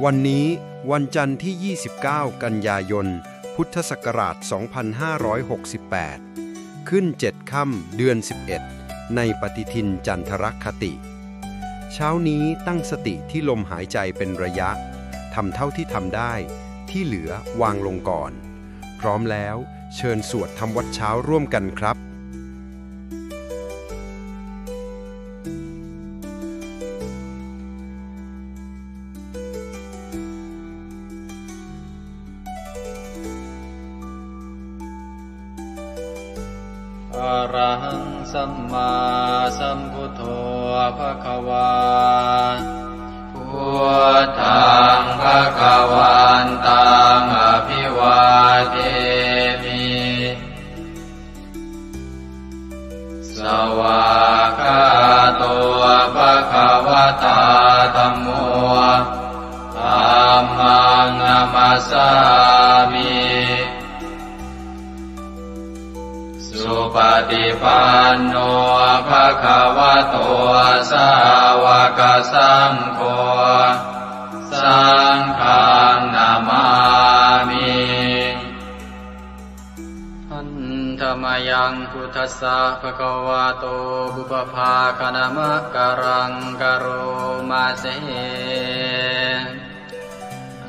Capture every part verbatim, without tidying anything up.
วันนี้วันจันทร์ที่ ยี่สิบเก้า กันยายน พุทธศักราช สองพันห้าร้อยหกสิบแปด ขึ้น เจ็ด ค่ำ เดือน สิบเอ็ด ในปฏิทินจันทรคติ เช้านี้ตั้งสติที่ลมหายใจเป็นระยะ ทำเท่าที่ทำได้ ที่เหลือวางลงก่อน พร้อมแล้วเชิญสวดทำวัตรเช้าร่วมกันครับ Arahaṃ sammāsambuddho bhagavā. Buddhaṃ bhagavantaṃ abhivādemi. Svākkhāto bhagavatā dhammo. Dhammaṃ namassāmi. Supaṭipanno bhagavato sāvakasaṅgho. Saṅghaṃ namāmi. Handa mayaṃ buddhassa bhagavato pubbabhāganamakāraṃ karoma se.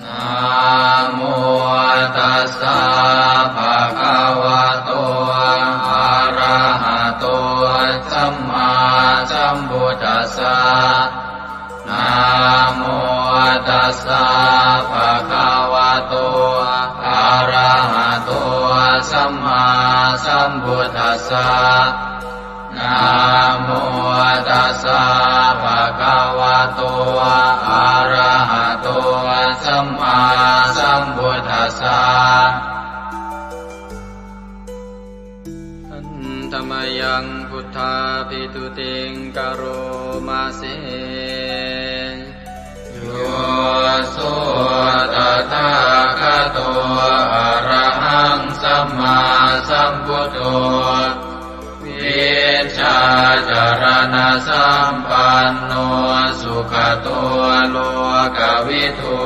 Namo tassa bhagavato arahato sammāsambuddhassa. Namo tassa bhagavato arahato sammāsambuddhassa. Namo tassa bhagavato arahato sammāsambuddhassa. Handa mayaṃ buddhābhitūtiṃ karoma se. Yo so tathāgato arahaṃ sammāsambuddho, vijjācaraṇasampanno sugato lokavidū,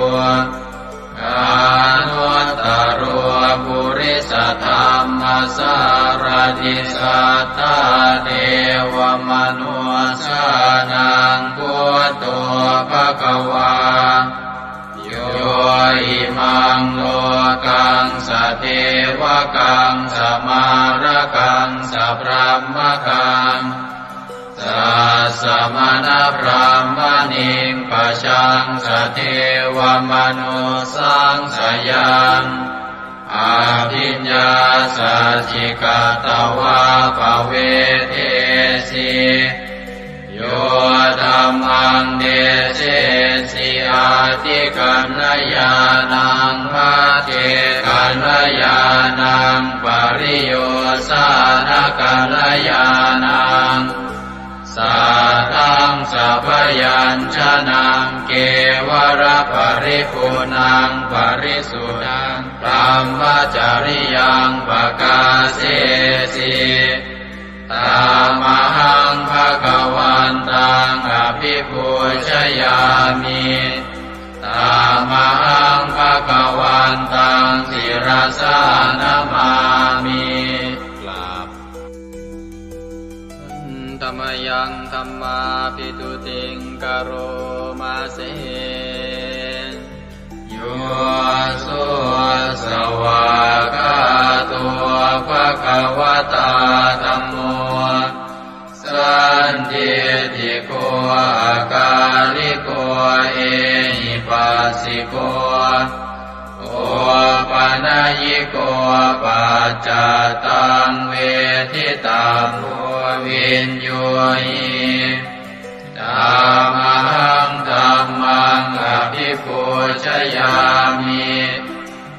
anuttaro purisadammasārathi satthā devamanussānaṃ buddho bhagavā. Yo imaṃ lokaṃ sadevakaṃ samārakaṃ sabrahmakaṃ sassamaṇabrāhmaṇiṃ pajaṃ sadevamanussānaṃ sayaṃ abhiññā sacchikatvā pavedesi. Yo dhammaṃ desesi atthi kaṇhānaṃ majjhe kaṇhānaṃ pariyosānakaṇhānaṃ sātthaṃ sabyañjanaṃ kevalaparipuṇṇaṃ parisuddhaṃ brahmacariyaṃ pakāsesi. Tamahaṃ bhagavantaṃ abhipūjayāmi. Tamahaṃ bhagavantaṃ sirasā namāmi. กราบ Handa mayaṃ dhammābhitūtiṃ karoma se. Yo so svākkhāto bhagavatā dhammo, sandiṭṭhiko akāliko ehipassiko opanayiko paccattaṃ veditabbo viññūhi. Tamahaṃ dhammaṃ abhipūjayāmi.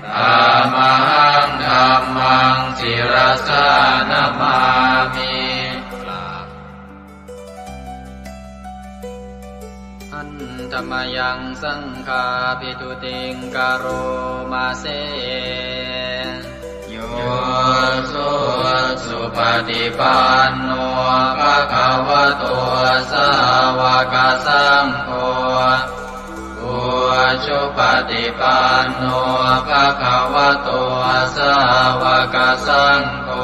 Tamahaṃ dhammaṃ sirasā namāmi. กราบ Handa mayaṃ saṅghābhitūtiṃ karoma se. Yo so supaṭipanno bhagavato sāvakasaṅgho, ujupaṭipannā paṭipanno bhagavato sāvakasaṅgho,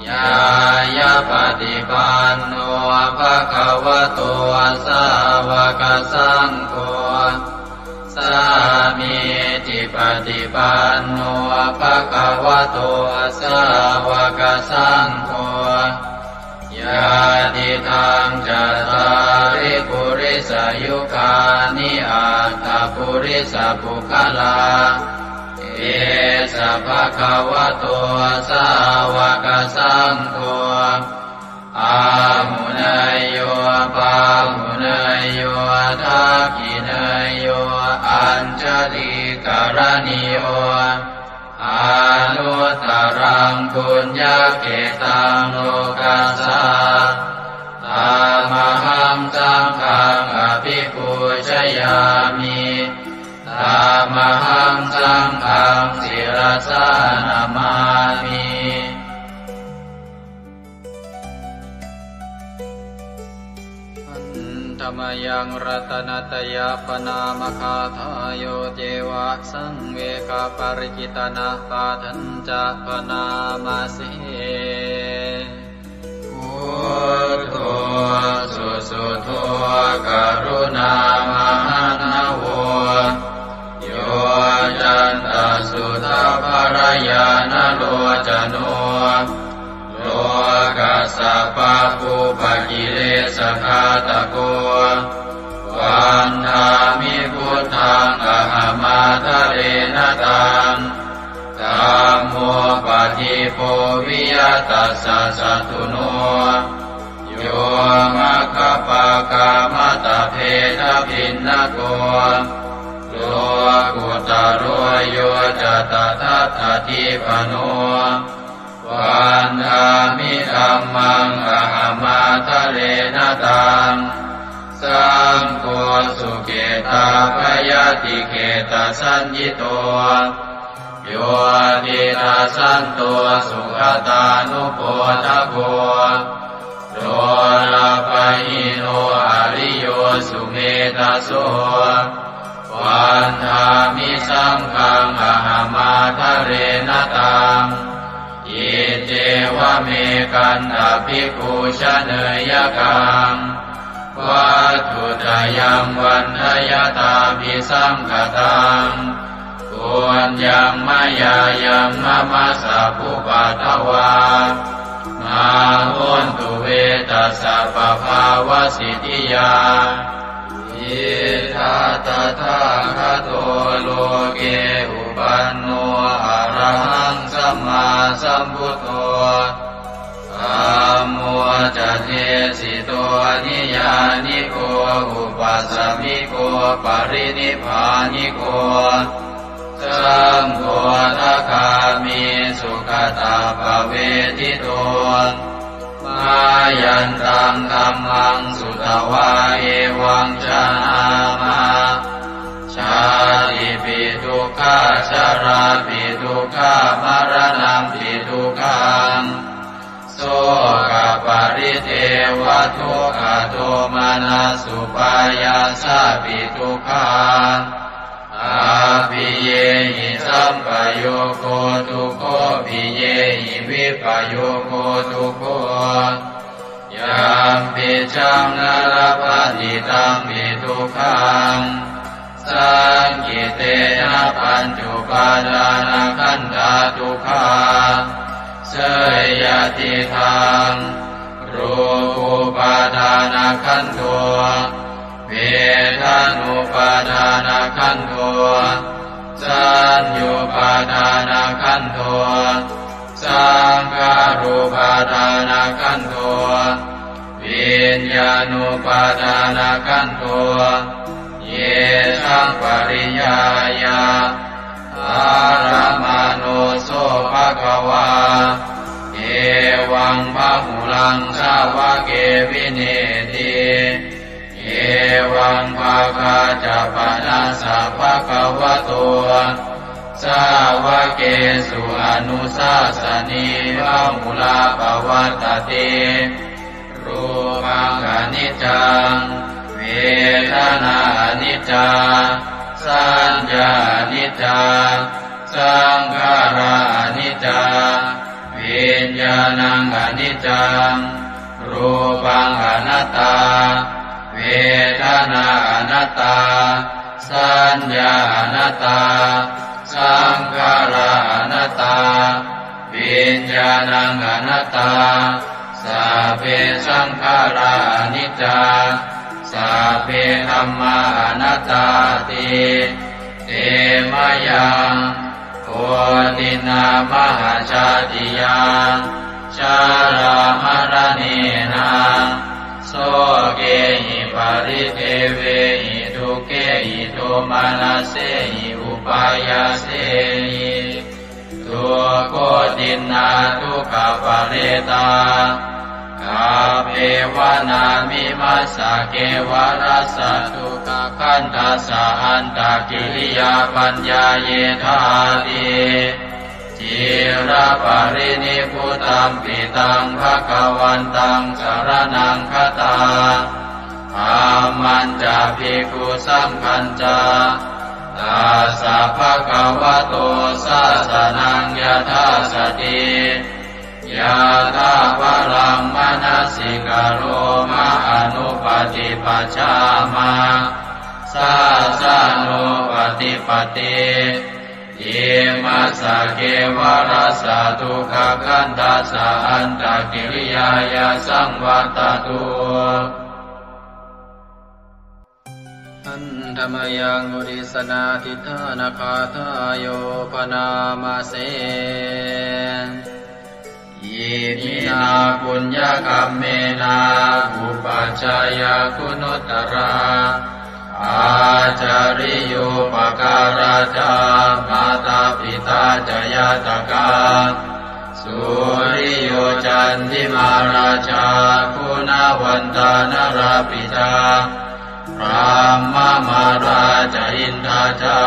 ñāyapaṭipanno bhagavato sāvakasaṅgho, sāmīcipaṭipanno bhagavato sāvakasaṅgho, yadidaṃ cattāri purisayugāni aṭṭha purisapuggalā, esa bhagavato sāvakasaṅgho, āhuneyyo pāhuneyyo dakkhiṇeyyo añjalikaraṇīyo, anuttaraṃ puññakkhettaṃ lokassā. Tamahaṃ saṅghaṃ abhipūjayāmi, tamahaṃ saṅghaṃ sirasā namāmi. Handa mayaṃ ratanattayapanaamagāthāyo ceva saṃvegaparittaṇapāṭhañca bhaṇāma se. Buddho susuddho karuṇāmahaṇṇavo, yoccantasuddhabbarañāṇalocano, lokassa pāpūpakilesaghātako, vandāmi buddhaṃ ahaṃ ādarena taṃ. Dhammo padīpo viya tassa satthuno, yo maggapākamatabbedabhinnako, lokuttaro yo ca tadatthadīpano, vandāmi dhammaṃ ahaṃ ādarena taṃ. Saṅgho sukhetappayatikhetasaññito, yo tidasanto sugatānupodako, lomapahīno ariyo sumedhaso, vandāmi saṅghaṃ ahaṃ ādarena taṃ. Iccevamekantabhikkhūsaneyakaṃ, vatthuttayaṃ vandayatābhisaṅkhataṃ, puññaṃ mayā yaṃ mama sabbupaddavā, mā hontu ve tassa pabhāvasiddhiyā. Idha tathāgato loke uppanno arahaṃ sammāsambuddho, dhammo ca desito niyyāniko upāsamiko parinibbāniko, saṅgho dvādāgāmi sugatānupavedito. Mayantaṃ dhammaṃ sutvā evaṃ janāma, jātipi dukkhā jarāpi dukkhā maraṇampi dukkhaṃ, sokaparidevadukkhadomanassupāyāsāpi dukkhā, appiyehi sampayogo dukkho, piyehi vippayogo dukkho, yampicchaṃ na labhati tampi dukkhaṃ, saṅkhittena pañcupādānakkhandhā dukkhā. Seyyathīdaṃ, rūpupādānakkhandho, vedanupādānakkhandho, saññupādānakkhandho, saṅkhārupādānakkhandho, viññāṇupādānakkhandho, yesaṃ pariyāya ārammaṇo so bhagavā, evaṃ bahulaṃ sāvake vineeti. Evaṃ bhāgā ca panassa bhagavato sāvakesu anusāsanī bahulā pavattati. Rūpaṃ aniccaṃ, vedanā aniccā, Saññā aniccā, saṅkhārā aniccā, viññāṇaṃ aniccaṃ, rūpaṃ anattā, vedanā anattā, saññā anattā, saṅkhārā anattā, viññāṇaṃ anattā, sabbe saṅkhārā aniccā, sabbe dhammā anattāti. Te mayaṃ bodhinnā mahāsātiyā, jalāmaraṇena, sokehi paridevehi, dukkhehi domanassehi upāyāsehi, dukkhotiṇṇā dukkhaparittā, kappeva nāmi massa kevalassa dukkhakandhassa antakiriyā paññāyethāti. Ciraparinibbutampi taṃ bhagavantaṃ saraṇaṃ gatā, dhammañca bhikkhusaṅghañca, tassa bhagavato sāsanaṃ yathāsati yathābalaṃ manasikaroma anuppaṭipajjāma sāsanuppaṭipatti. Imassa kevalassa dukkhakandhassa antakiriyāya saṃvattatu. Handa mayaṃ uddissa nāṭhitthānagāthāyo bhaṇāma se. Iminā puññakammena upajjhāyā guṇuttarā, ācariyūpakārā ca mātā pitā ca ñātakā, suriyo candimā rājā guṇavantā narāpi ca, brahmamārā ca indā ca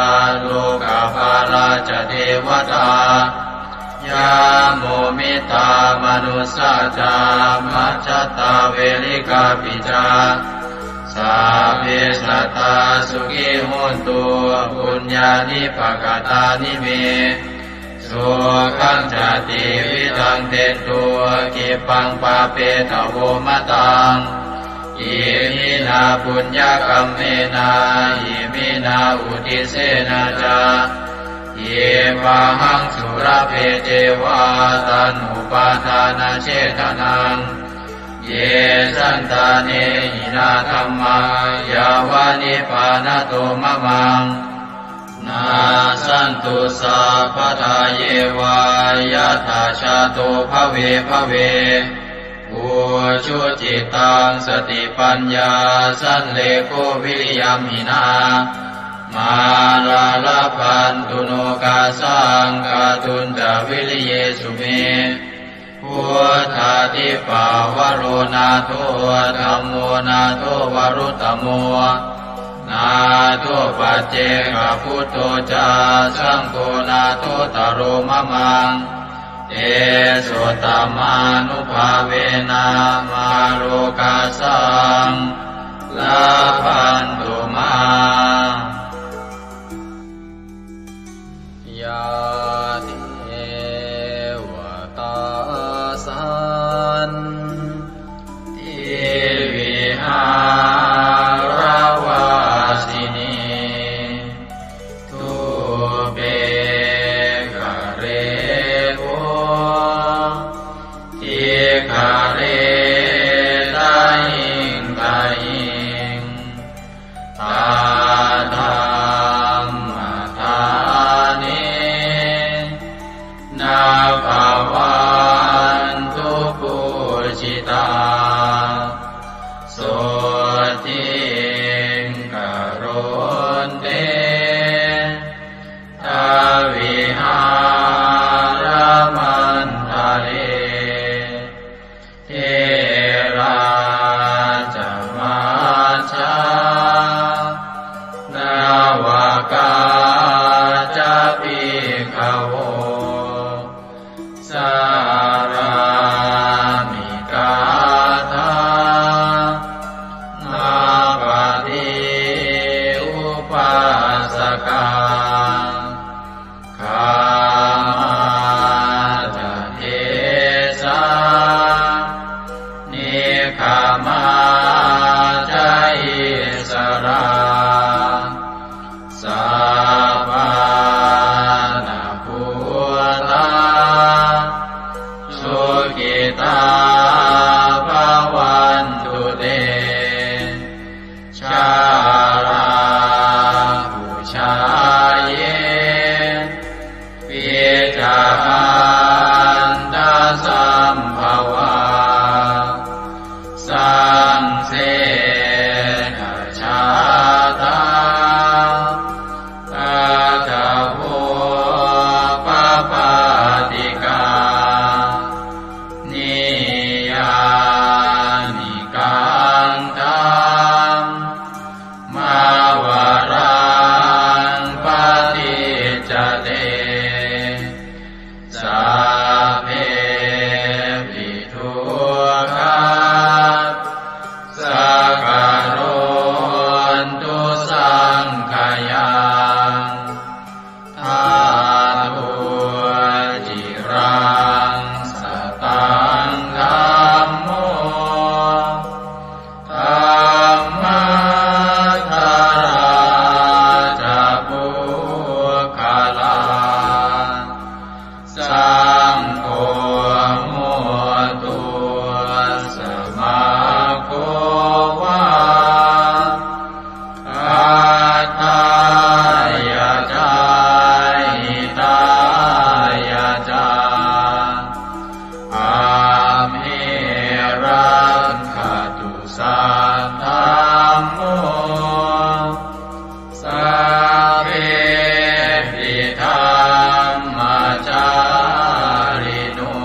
lokapālā ca devatā, yamo mittā manussā ca majjhattā verikāpi ca, sabbe sattā sukhī hontu puññāni pakatāni me, sukhañca tividhaṃ dentu khippaṃ pāpetha vomataṃ. Iminā puññakammena iminā uddisena ca, khippāhaṃ sulabhe ceva taṇhupādānachedanaṃ. Ye santāne hinā dhammā yāva nibbānato mamaṃ, nassantu sabbadā yeva yattha jāto bhave bhave. Ujucittaṃ satipaññā sallekho viriyamhinā, mārā labhantu nokāsaṃ kātuñca viriyesu me. Buddhādhipavaro nātho, dhammo nātho varuttamo, nātho paccekabuddho ca, saṅgho nāthottaro mamaṃ. Tesottamānubhāvena mārokāsaṃ labhantu mā. Yā devatā santi vihāravāsinī, thūpe ghare bodhighare tahiṃ tahiṃ, tā dhammadānena bhavantu pūjitā, sotthiṃ karontedha vihāramaṇḍale. Therā ca majjhā navakā ca bhikkhavo, sārāmikā dhammaṃ sakarontu saṅkhayaṃ. Ṭhātu ciraṃ sataṃ dhammo, dhammaddharā ca puggalā, saṅgho hotu samaggo va, atthāya ca hitāya ca. Amhe rakkhatu saddhammo, sabbepi dhammacārino,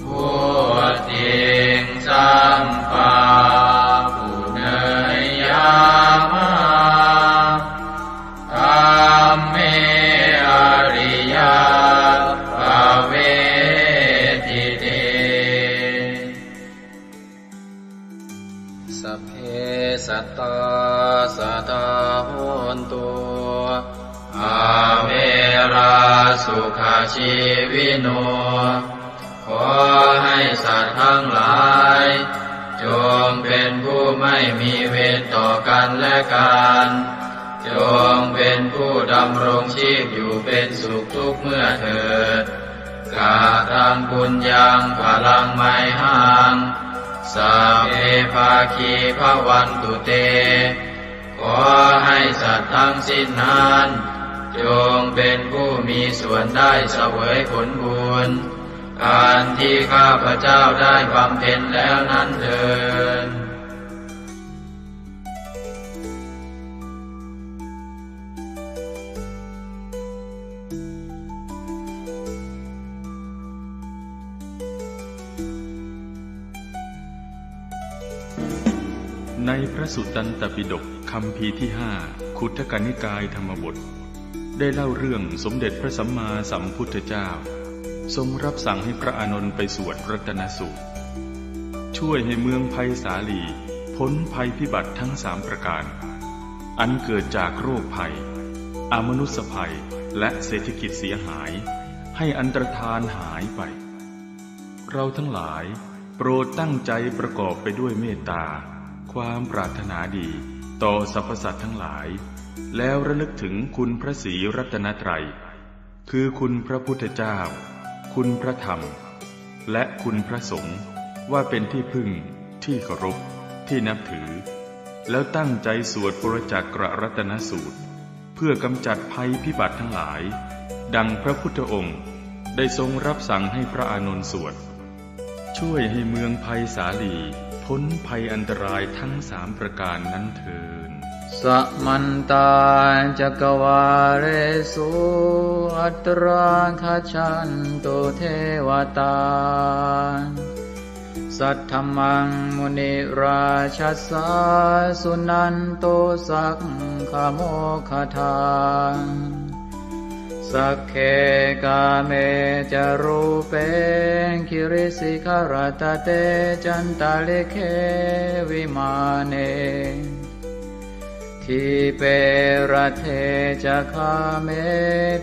vuḍḍhiṃ sampāpuṇeyyāma, dhamme ariyappavedite. Sabbe sattā sadā hontu, averā sukhajīvino. ขอให้สัตว์ทั้งหลาย จงเป็นผู้ไม่มีเวรต่อกันและกัน จงเป็นผู้ดำรงชีพอยู่เป็นสุขทุกเมื่อเถิด Kataṃ puññaṃ phalaṃ mayhaṃ, sabbe bhāgī bhavantu te. ขอให้สัตว์ทั้งสิ้นนั้น จงเป็นผู้มีส่วนได้เสวยผลบุญ อันที่ข้าพเจ้าได้บำเพ็ญแล้วนั้นเทอญ ในพระสุตตันตปิฎกคัมภีร์ที่ห้า ขุททกนิกายธรรมบท ได้เล่าเรื่องสมเด็จพระสัมมาสัมพุทธเจ้า ทรงรับสั่งให้พระอานนท์ไปสวดรัตนสูตร ช่วยให้เมืองไพศาลีพ้นภัยพิบัติทั้งสามประการ อันเกิดจากโรคภัย อมนุสสภัย และเศรษฐกิจเสียหาย ให้อันตรธานหายไป เราทั้งหลายโปรดตั้งใจประกอบไปด้วยเมตตา ความปรารถนาดีต่อสรรพสัตว์ทั้งหลาย แล้วระลึกถึงคุณพระศรีรัตนตรัย คือคุณพระพุทธเจ้า คุณพระธรรม และคุณพระสงฆ์ ว่าเป็นที่พึ่ง ที่เคารพ ที่นับถือ แล้วตั้งใจสวดปุรจักกรัตนสูตร เพื่อกำจัดภัยพิบัติทั้งหลาย ดังพระพุทธองค์ได้ทรงรับสั่งให้พระอานนท์สวด ช่วยให้เมืองไพศาลีพ้นภัยอันตรายทั้งสามประการนั้นเทอญ Samantā cakkavāḷesu atrāgacchantu devatā, saddhammaṃ munirājassa suṇantu saggamokkhadaṃ. Sagge kāme ca rūpe girisikharataṭe cantalikkhe vimāne, dīpe raṭṭhe ca gāme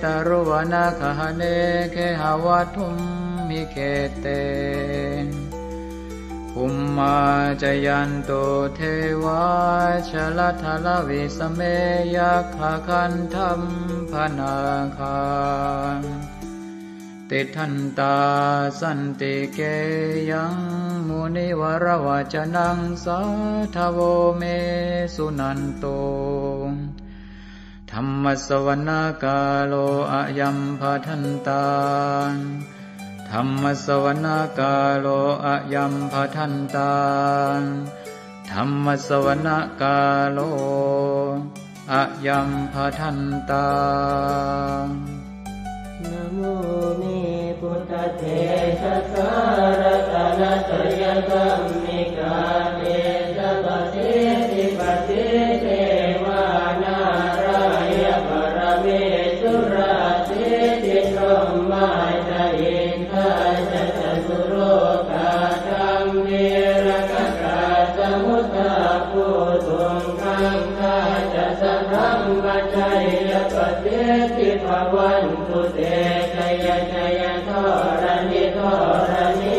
taruvanagahane gehavatthumhi khette, bhummā cāyantu devā jalathalavisame yakkhagandhabbanāgā, tiṭṭhantā santike yaṃ munivaravacanaṃ sādhavo me suṇantu. Dhammassavanakālo ayambhadantā. Dhammassavanakālo ayambhadantā. Dhammassavanakālo ayambhadantā. Namo me buddhatejasā ratanattayagammikā tejapasiddhi pasīdevā nārāya paramesurā siddhibrahmā ca indā ca catulokā dhamme rakkhā Muddā bhūtuṃ gaṅgā ca sabrahmajayya pasiddhi bhavantu te. Jaya jaya dharaṇi dharaṇī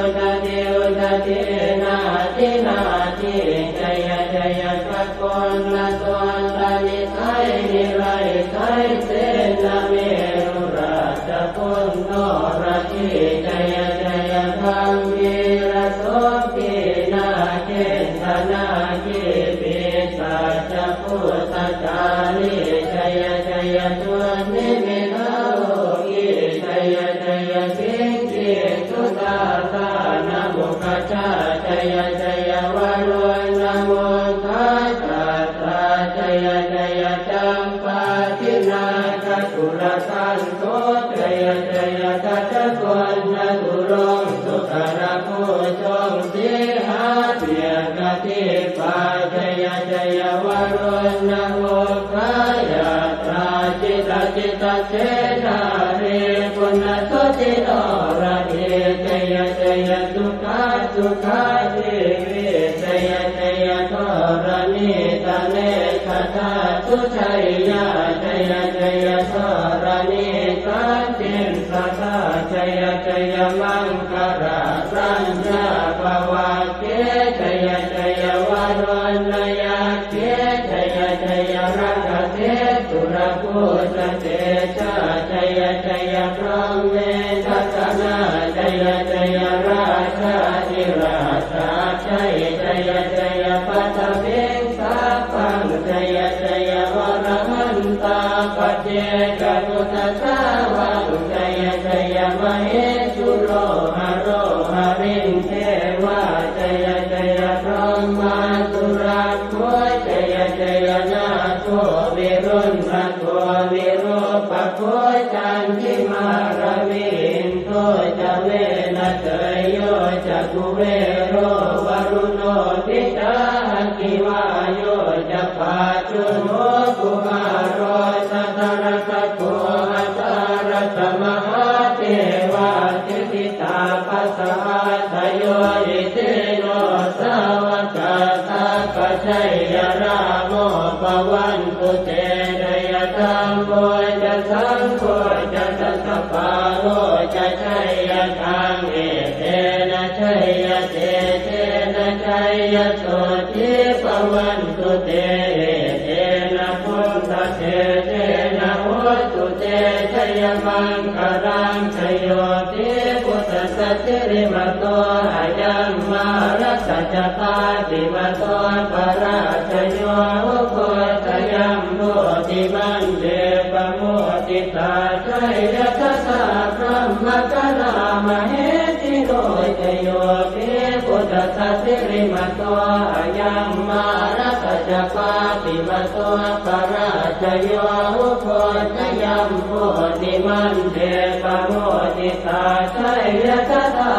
udadhi udadhī nadi nadī. Jaya jaya gaganalatanalanisai nirayasai senameru rājjabala noradī. Jaya jaya gambhīra sombhī nāgendanāgī pisāca bhūtakālī. Jaya jaya dunnimittarogī. Jaya jaya siṅgī sudādānamukhajā. Jaya jaya varuṇamukhasātrā. Jaya jaya campādināgakulagaṇ- -tho. Jaya jaya gajjagonnaturaṅga sukarabhujaṅga sīhabyagghadīpā. Jaya jaya varuṇamukhayātrā. Jita jita senārī punasuddhinoradī. Jaya jaya sukhā sukhā jīvī. Jaya jaya dharaṇītale sadā sujayā. Jaya jaya dharaṇī santin sadā. Jaya jaya maṅkararaññā bhavagge. Jaya jaya varuṇayakkhe. Jaya jaya rakkhase surabhujatejā. Jaya jaya brahmendagaṇā. Jaya jaya rājādhirājasājjai. Jaya jaya paṭhaviṃ sabbaṃ. Jaya jaya arahantā paccekabuddhasāvaṃ. Jaya jaya mahesuro haro harindevā. Jaya jaya brahmā surakkho. Jaya jaya nāgo viruḷhako virūpakkho candimā ravi indo ca venateyyo ca kuvero varuṇopi ca aggi vāyo ca pājuṇho kumāro dhataraṭṭhako aṭṭhārasa mahādevā siddhitāpasa-ādayo isino sāvakā sabbā jaya rāmo bhavantu te. Jaya dhammo ca saṅgho ca dasapālo ca jayakaṃ. Etena jayatejena jayasotthī bhavantu te. Etena buddhatejena hotu te jayamaṅgalaṃ. Jayo pi buddhassa sirīmato ayaṃ mārassa ca pāpimato parājayo ugghosayuṃ bodhimaṇḍe pamoditā jaya tadā brahmagaṇā mahesino. Jayo pi buddhassa sirīmato ayaṃ mārassa ca pāpimato parājayo ugghosayuṃ bodhimaṇḍe pamoditā jaya tadā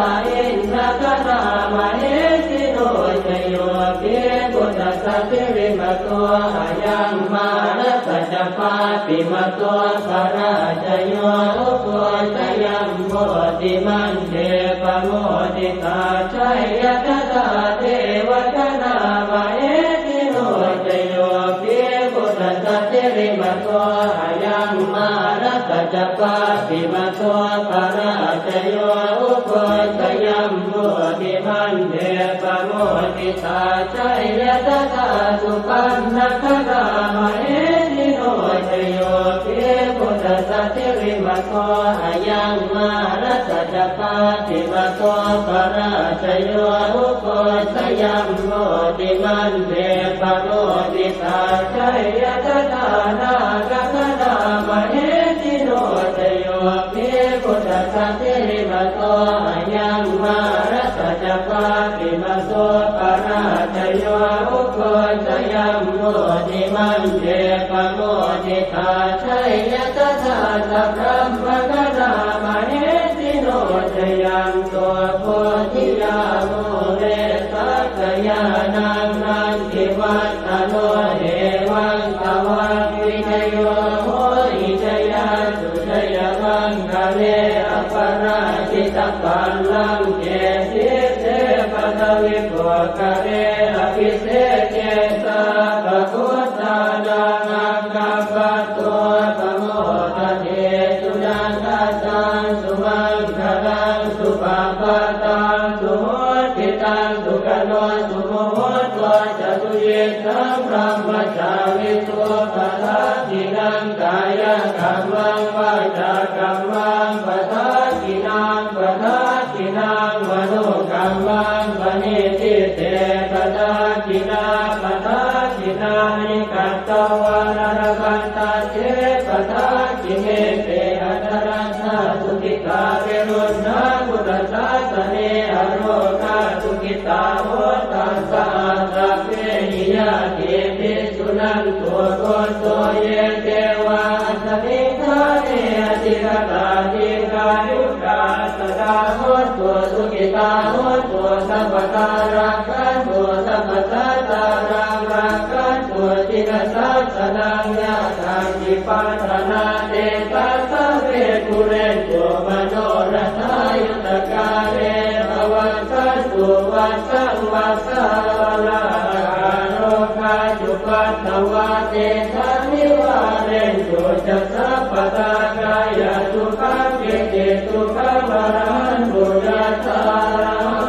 indagaṇā mahesino. Jayo pi buddhassa sirīmato ayaṃ mārassa ca pāpimato parājayo ugghosayuṃ bodhimaṇḍe pamoditā jaya tadā devagaṇā mahesino. Jayo pi buddhassa sirīmato ayaṃ mārassa ca pāpimato parājayo ugghosayuṃ bodhimaṇḍe pamoditā jaya tadā supaṇṇagaṇā mahesino. Jayo pi buddhassa sirīmato ayaṃ mārassa ca pāpimato parājayo ugghosayuṃ bodhimaṇḍe pamoditā jaya tadā nāgagaṇā mahesino. Jayo pi buddhassa sirīmato ayaṃ mārassa ca pāpimato parājayo ugghosayuṃ bodhimaṇḍe pamoditā jaya tadā sabrahmagaṇā mahesino. Jayanto bodhiyā mūle sakyānaṃ nandivaḍ ḍhano evaṃ tvaṃ vijayo hohi jayassu jayamaṅgale aparājitapallaṅke sīse paṭhavipokkhare Abhiseke sabbabuddhānaṃ aggappatto pamodati. Sunakkhattaṃ sumaṅgalaṃ supabhātaṃ suhuṭṭhitaṃ sukhaṇo sumuhutto ca suyiṭṭhaṃ brahmacārisu. Padakkhiṇaṃ kāyakammaṃ vācākammaṃ padakkhiṇaṃ padakkhiṇaṃ manokammaṃ paṇidhī te padakkhiṇā. Padakkhiṇāni katvāna labhantatthe padakkhiṇe. Te atthaladdhā sukhitā viruḷhā buddhasāsane arogā sukhitā hotha saha sabbehi ñātibhi. Suṇantu bhonto ye devā asmiṃ ṭhāne adhigatā dīghāyukā sadā hontu sukhitā hontu sabbadā rakkhantu sabbasatānaṃ rakkhantu jinasāsanaṃ. Yā kāci patthanā tesaṃ sabbe pūrentu manorathā yuttakāle pavassantu vassaṃ vassā valā akārohā cupaddavā tesaṃ nivārentu ca sabbadā. Kāyasukhaṃ cittisukhaṃ arahantu yathārahaṃ.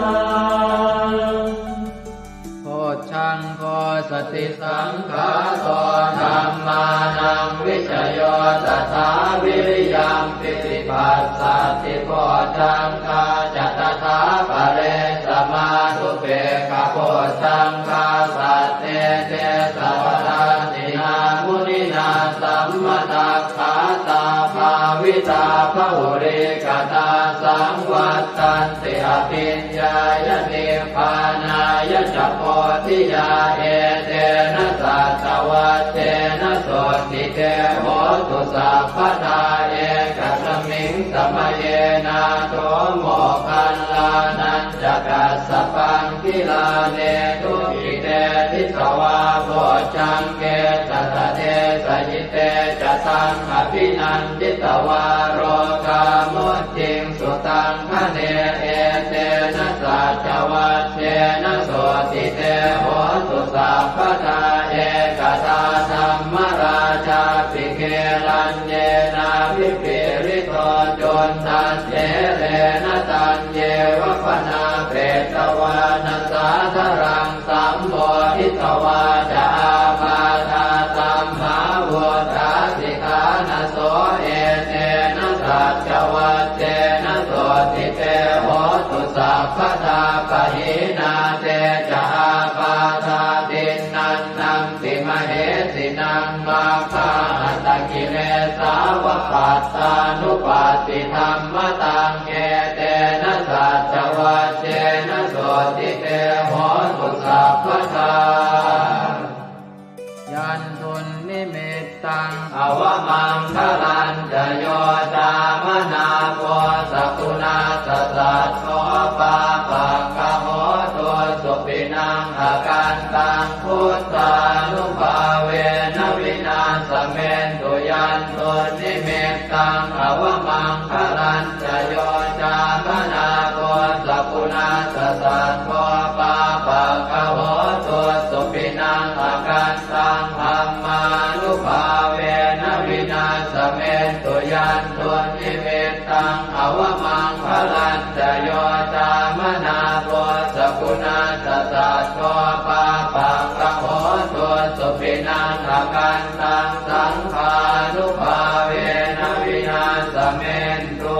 Bojjhaṅgo satisaṅkhāto dhammānaṃ vicayo tathā viriyampīti passaddhi bojjhaṅgā ca tathāpare samādhupekkhabojjhaṅgā sattete sabbadassinā muninā sammadakkhātā bhāvitā bahulīkatā saṃvattanti abhiññāya nibbānāya ca bodhiyā. Etena saccavajjena sotthi te hotu sabbadā. Ekasmiṃ samaye nātho moggallānañca kassapaṃ gilāne dukkhite disvā bojjhaṅge satta desayi. Te ca taṃ abhinanditvā rogā mucciṃsu taṅkhaṇe. Etena saccavajjena sotthi te hotu sabbadā. Ekadā dhammarājāpi gelaññenābhipīḷito cundattherena taññeva bhaṇāpetvāna sādaraṃ sammoditvā ca ābādhā tamhā vuṭṭhāsi ṭhānaso. Etena saccavajjena sotthi te hotu sabbadā. Pahīnā te ca ābādhā tiṇṇannampi mahesinaṃ maggāhatakilesāva pattānuppattidhammataṃ. Etena saccavajjena sotthi te hotu sabbadā. Yandunnimittaṃ avamaṅgalañca yo cāmanāpo sakuṇassa saddo pāpaggaho dussupinaṃ akantaṃ buddhānubhāvena vināsamentu. Yandunnimittaṃ avamaṅgalañca yo cāmanāpo sakuṇassa saddo pāpaggaho dussupinaṃ akantaṃ dhammānubhāvena vināsamentu. Yandunnimittaṃ avamaṅgalañca yo cāmanāpo sakuṇassa saddo pāpaggaho dussupinaṃ akantaṃ saṅghānubhāvena vināsamentu.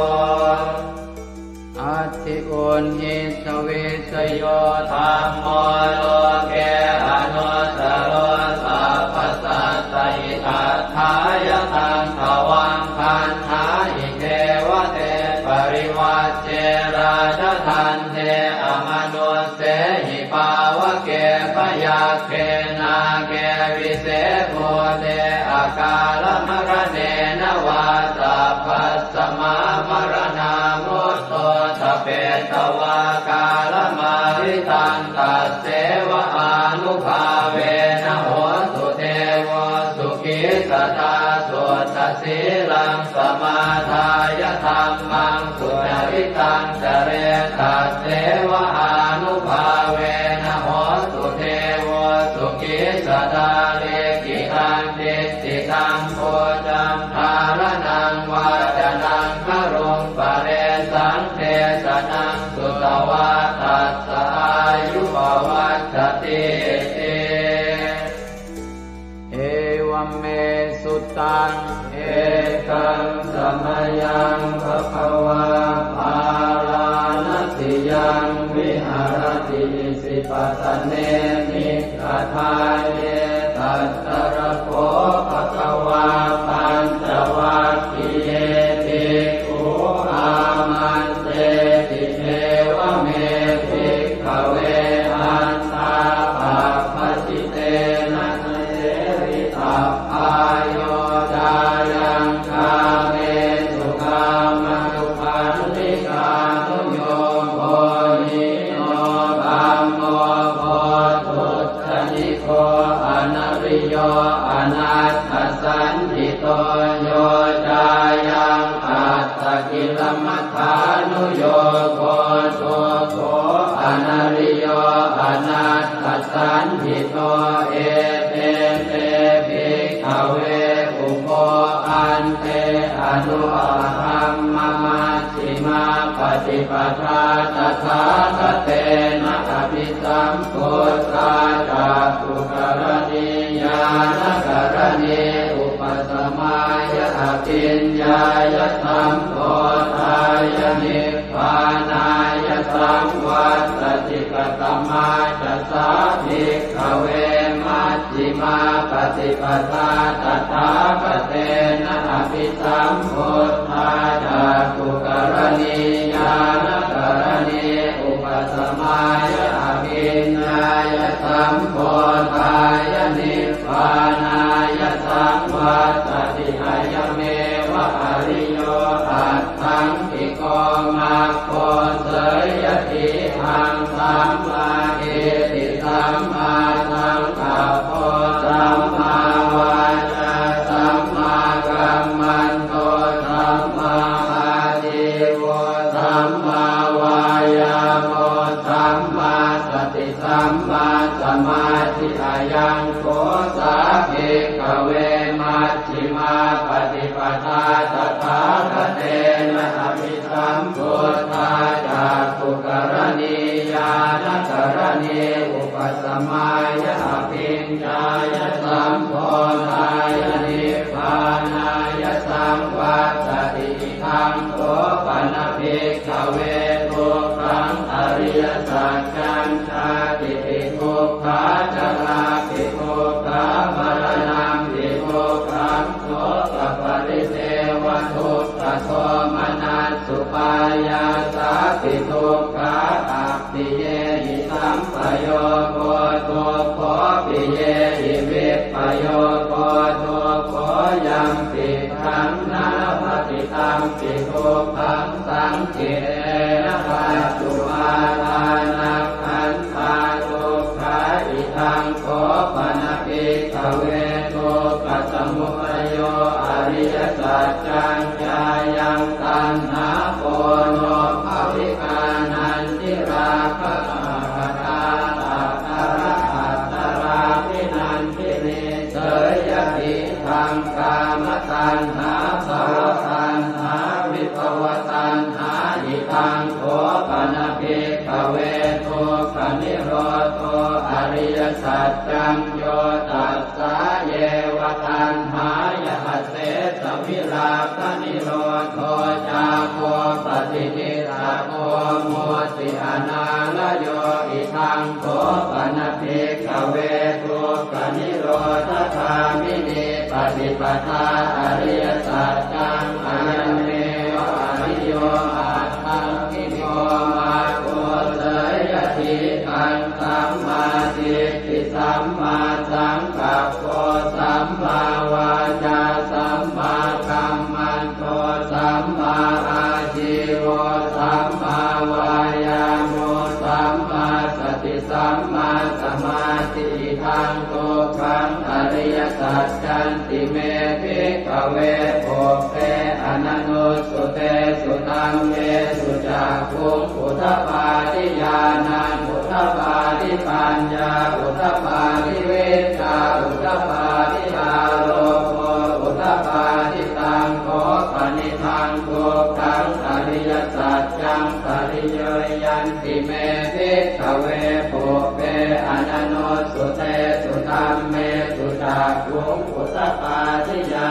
Atthi uṇhissa vijayo dhammo loke anuttaro sabbasattahitatthāya taṃ tvaṃ gaṇhāhi devate parivajje rājadaṇḍe amanussehi pāvake byagghe nāge vise bhūte akālamaraṇena vā sabbasmā maraṇā mutto ṭhapetvā kālamāritaṃ tasseva ānubhāvena hotu devo sukhī sadā. Suddhasīlaṃ samādāya dhammaṃ sucaritaṃ care tasseva ānubhāvena hotu devo Taṃ ekaṃ samayaṃ bhagavā bārāṇasiyaṃ viharati isipatane migadāye. Tatra kho bhagavā pañcavaggiye bhikkhū āmantesi: Evaṃ me bhikkhave antā pabbajitena na sevitabbā, yo cāyaṃ kāmesu kāmasukhallikānuyogo hīno gammo pothujjaniko anariyo anatthasañhito, yo cāyaṃ attakilamathānuyogo dukkho anariyo anatthasañhito. Ete te bhikkhave ubho ante anupagamma majjhimā paṭipadā tathāgatena abhisambuddhā cakkhukaraṇī ñāṇakaraṇī upasamāya abhiññāya sambodhāya nibbānāya saṃvattati. Katamā ca sā bhikkhave majjhimā paṭipadā tathāgatena abhisambuddhā cakkhukaraṇī ñāṇakaraṇī upasamāya abhiññāya sambodhāya nibbānāya saṃvattati? Ayameva ariyo aṭṭhaṅgiko maggo. Seyyathīdaṃ: sammādiṭṭhi sammāsaṅkappo sammāvācā sammākammanto sammāājīvo sammāvāyāmo sammāsati sammāsamādhi. Ayaṃ kho sā bhikkhave majjhimā paṭipadā tathāgatena abhisambuddhā cakkhukaraṇī ñāṇakaraṇī upasamāya abhiññāya sambodhāya nibbānāya saṃvattati. Idaṃ kho pana bhikkhave dukkhaṃ ariyasaccaṃ: jātipi dukkhā jarāpi dukkhā maraṇampi dukkhaṃ sokaparidevadukkhadomanassupāyāsāpi dukkhā appiyehi sampayogo dukkho piyehi vippayogo dukkho yampicchaṃ na labhati tampi dukkhaṃ saṅkhittena pañcupādānakkhandhā dukkhā. Idaṃ kho pana bhikkhave dukkhasamudayo ariyasaccaṃ: yāyaṃ taṇhā ponobbhavikā nandirāgasahagatā tatra tatrābhinandinī. Seyyathīdaṃ: kāmataṇhā bhavataṇhā vibhavataṇhā. Idaṃ kho pana bhikkhave dukkhanirodho ariyasaccaṃ: yo tassāyeva taṇhāya asesavirāganirodho cāgo paṭinissaggo mutti anālayo. Idaṃ kho pana bhikkhave dukkhanirodhagāminī paṭipadā ariyasaccaṃ: ayameva ariyo aṭṭhaṅgiko maggo. Seyyathīdaṃ: sammādiṭṭhi sammāsaṅkappo sammāvācā sammākammanto sammāājīvo sammāvāyāmo sammāsati sammāsamādhi. Idaṃ dukkhaṃ ariyasaccanti me bhikkhave pubbe ananussutesu dhammesu cakkhuṃ udapādi ñāṇaṃ udapādi paññā udapādi vijjā udapādi āloko udapādi. Taṃ kho panidaṃ dukkhaṃ ariyasaccaṃ pariyāyanti me bhikkhave pubbe ananussutesu dhammesu cakkhuṃ udapādi ñā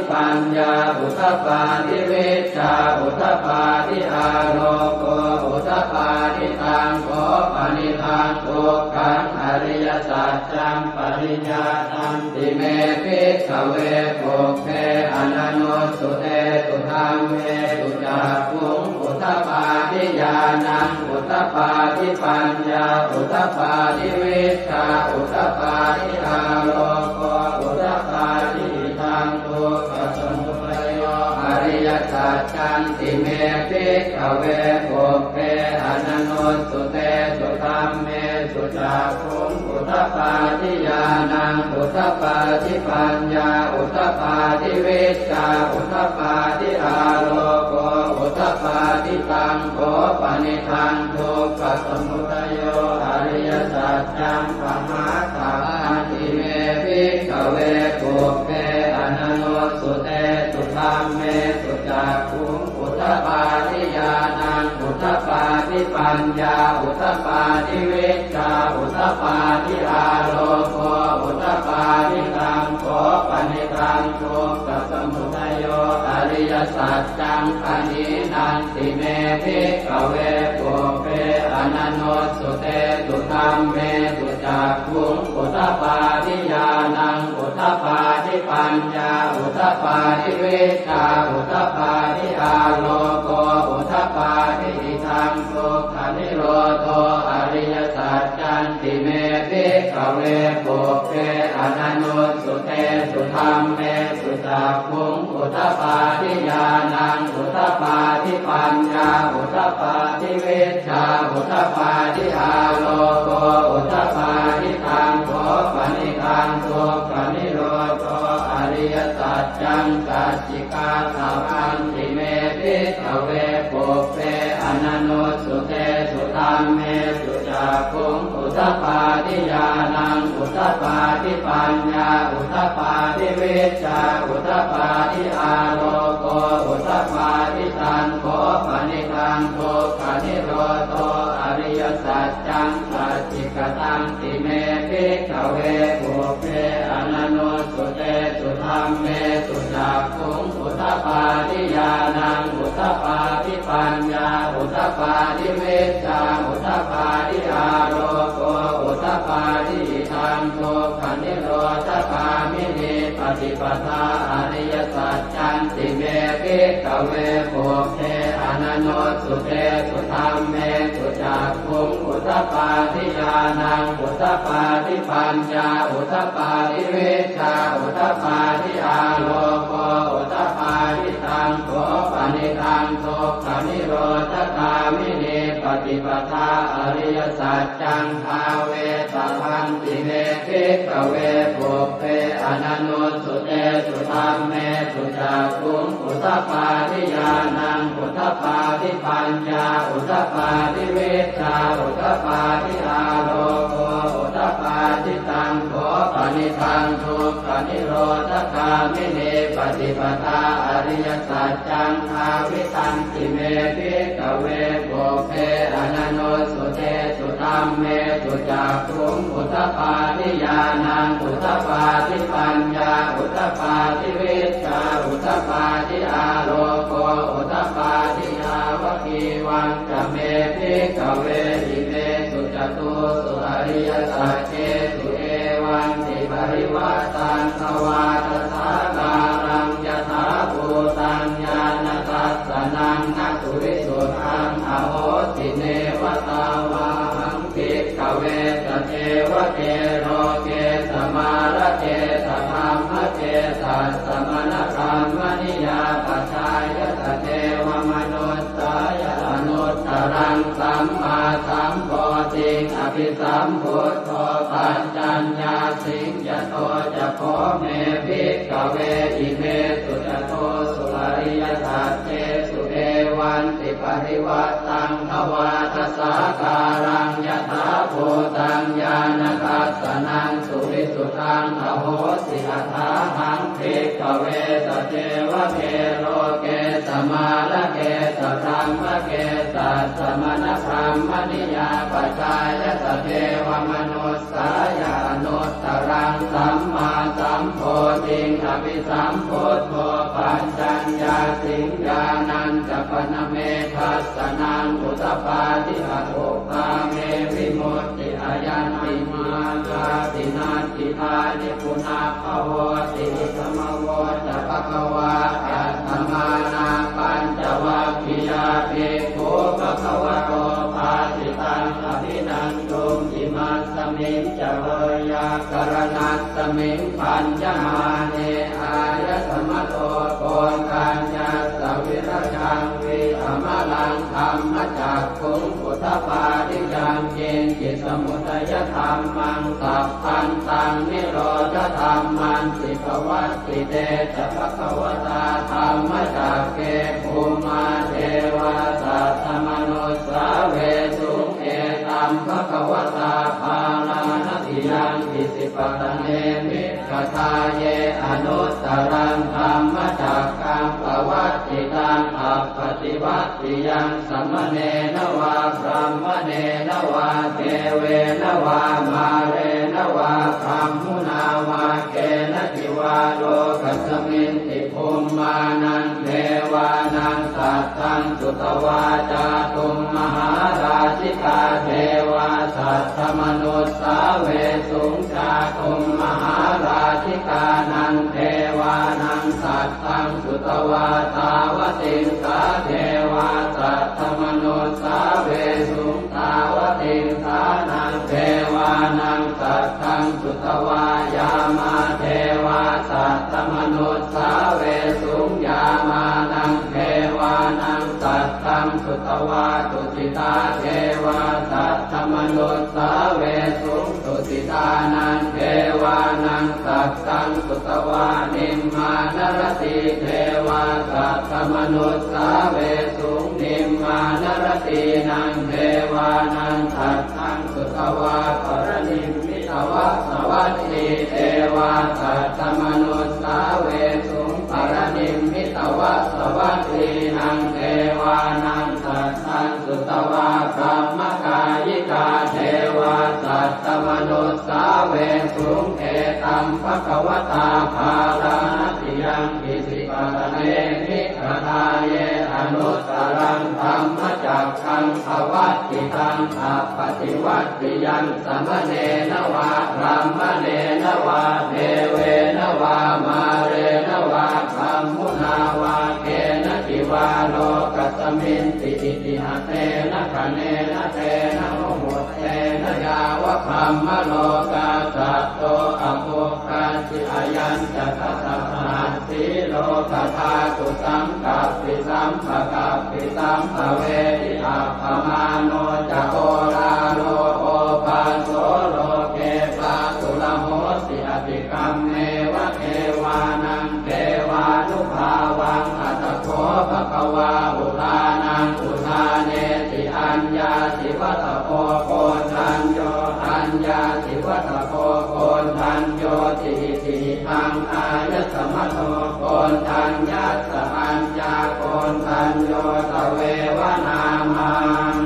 paññā udapādi vijjā udapādi āloko udapādi. Taṃ kho panidaṃ dukkhaṃ ariyasaccaṃ pariññātanti me bhikkhave pubbe ananussutesu dhammesu cakkhuṃ udapādi ñāṇaṃ udapādi paññā udapādi vijjā udapādi āloko udapādi. Idaṃ dukkhasamudayo ariyasaccanti me bhikkhave pubbe ananussutesu dhammesu cakkhuṃ udapādi ñāṇaṃ udapādi paññā udapādi vijjā udapādi āloko udapādi. Taṃ kho panidaṃ dukkhasamudayo ariyasaccaṃ pahātabbanti me bhikkhave pubbe ananussutesu dhammesu cakkhuṃ udapādi ñāṇaṃ udapādi paññā udapādi vijjā udapādi āloko udapādi. Taṃ kho panidaṃ dukkhasamudayo ariyasaccaṃ pahīnanti me bhikkhave pubbe ananussutesu dhammesu cakkhuṃ udapādi ñāṇaṃ udapādi paññā udapādi vijjā udapādi āloko udapādi. Idaṃ dukkhanirodho ariyasaccanti me bhikkhave pubbe ananussutesu dhammesu cakkhuṃ udapādi ñāṇaṃ udapādi paññā udapādi vijjā udapādi āloko udapādi. Taṃ kho panidaṃ dukkhanirodho ariyasaccaṃ sacchikātabbanti me bhikkhave pubbe ananussutesu dhammesu cakkhuṃ udapādi ñāṇaṃ udapādi paññā udapādi vijjā udapādi āloko udapādi. Taṃ kho panidaṃ dukkhanirodho ariyasaccaṃ sacchikatanti me bhikkhave pubbe ananussutesu dhammesu cakkhuṃ udapādi ñāṇaṃ udapādi paññā udapādi vijjā udapādi āloko udapādi. Idaṃ dukkhanirodhagāminī paṭipadā ariyasaccanti me bhikkhave pubbe ananussutesu dhammesu cakkhuṃ udapādi ñāṇaṃ udapādi paññā udapādi vijjā udapādi āloko udapādi. Taṃ kho panidaṃ dukkhanirodhagāminī paṭipadā ariyasaccaṃ bhāvetabbanti me bhikkhave pubbe ananussutesu dhammesu cakkhuṃ udapādi ñāṇaṃ udapādi paññā udapādi vijjā udapādi āloko udapādi. Taṃ kho panidaṃ dukkhanirodhagāminī paṭipadā ariyasaccaṃ bhāvitanti me bhikkhave pubbe ananussutesu dhammesu cakkhuṃ udapādi ñāṇaṃ udapādi paññā udapādi vijjā udapādi āloko udapādi. Yāvakīvañca me bhikkhave imesu catūsu ariyasaccesu evantiparivaṭṭaṃ dvādasākāraṃ yathābhūtaṃ ñāṇadassanaṃ na suvisuddhaṃ ahosi. Neva tāvāhaṃ bhikkhave sadevake loke samārake sadhammakesassamaṇabrāhmaṇiyā pajāya sadevamanussāya anuttaraṃ sammāsambodhiṃ abhisambuddho paccaññāsiṃ. Yato ca kho me bhikkhave imesu catūsu ariyasaccesu evantiparivaṭṭaṃ dvādasākāraṃ yathābhū taṃ ñāṇadassanaṃ suvisuddhaṃ ahosi. Athāhaṃ bhikkhave sadevake loke samārake sadhammake sassamaṇabrāhmaṇiyā pajāya sadevamanussāya anuttaraṃ sammāsambodhiṃ abhisambuddho paccaññāsiṃ. Ñāṇañca pana me dassanaṃ udapādi, akuppā me vimutti, ayaṃ nibbānāti natthidāni punabbhavoti. Idamavoca bhagavā. Attamanā pañcavaggiyā bhikkhū bhagavato bhāsitaṃ abhinanduṃ. Imasmiñca veyyākaraṇasmiṃ bhaññamāne āyasmato Koṇḍaññassa virajaṃ vītamalaṃ dhammacakkhuṃ udapādi: yaṅkiñci samudayadhammaṃ sabbantaṃ nirodhadhammanti. Pavattite ca bhagavatā dhammacakke bhummā devā saddamanussāvesuṃ: etaṃ bhagavatā Bārāṇasiyaṃ Isipatane Migadāye anuttaraṃ dhammacakkaṃ pavattitaṃ appaṭivattiyaṃ samaṇena vā brāhmaṇena vā devena vā mārena vā brahmunā vā kenaci vā lokasminti bhummānaṃ devānaṃ saddaṃ sutvā cātummahārājikā devā saddamanussāvesuṃ. Cātummahārājikānaṃ devānaṃ saddaṃ sutvā tāvatiṃsā devā saddamanussāvesuṃ. Tāvatiṃsānaṃ devānaṃ saddaṃ sutvā yāmā devā saddamanussāvesuṃ. Yāmānaṃ devānaṃ saddaṃ sutvā tusitā devā saddamanussāvesuṃ. Tusitānaṃ devānaṃ saddaṃ sutvā nimmānaratī devā saddamanussāvesuṃ. Nimmānaratīnaṃ devānaṃ saddaṃ sutvā paranimmitavasavattī devā saddamanussāvesuṃ. Paranimmitavasavattīnaṃ devānaṃ saddaṃ sutvā brahmakāyikā devā saddamanussāvesuṃ. Etaṃ bhagavatā Bārāṇasiyaṃ Isipatane Migadāye anuttaraṃ dhammacakkaṃ pavattitaṃ appaṭivattiyaṃ samaṇena vā brāhmaṇena vā devena vā mārena vā brahmunā vā kenaci vā lokasminti. Itiha tena khaṇena tena muhuttena yāva brahmalokā saddo abbhuggacchi. Ayañca dasa sahassī lokadhātu saṅkappi sampakappi sampavedhi. Appamāṇo ca oḷāro obhāso loke pāturahosi. Atikkammeva devānaṃ devānubhāvaṃ. Atha kho bhagavā udānaṃ udānesi: Aññāsi vata bho Koṇḍañño, aññāsi vata bho Koṇḍaññoti. Itihidaṃ āyasmato Koṇḍaññassa aññākoṇḍañño tveva nāmaṃ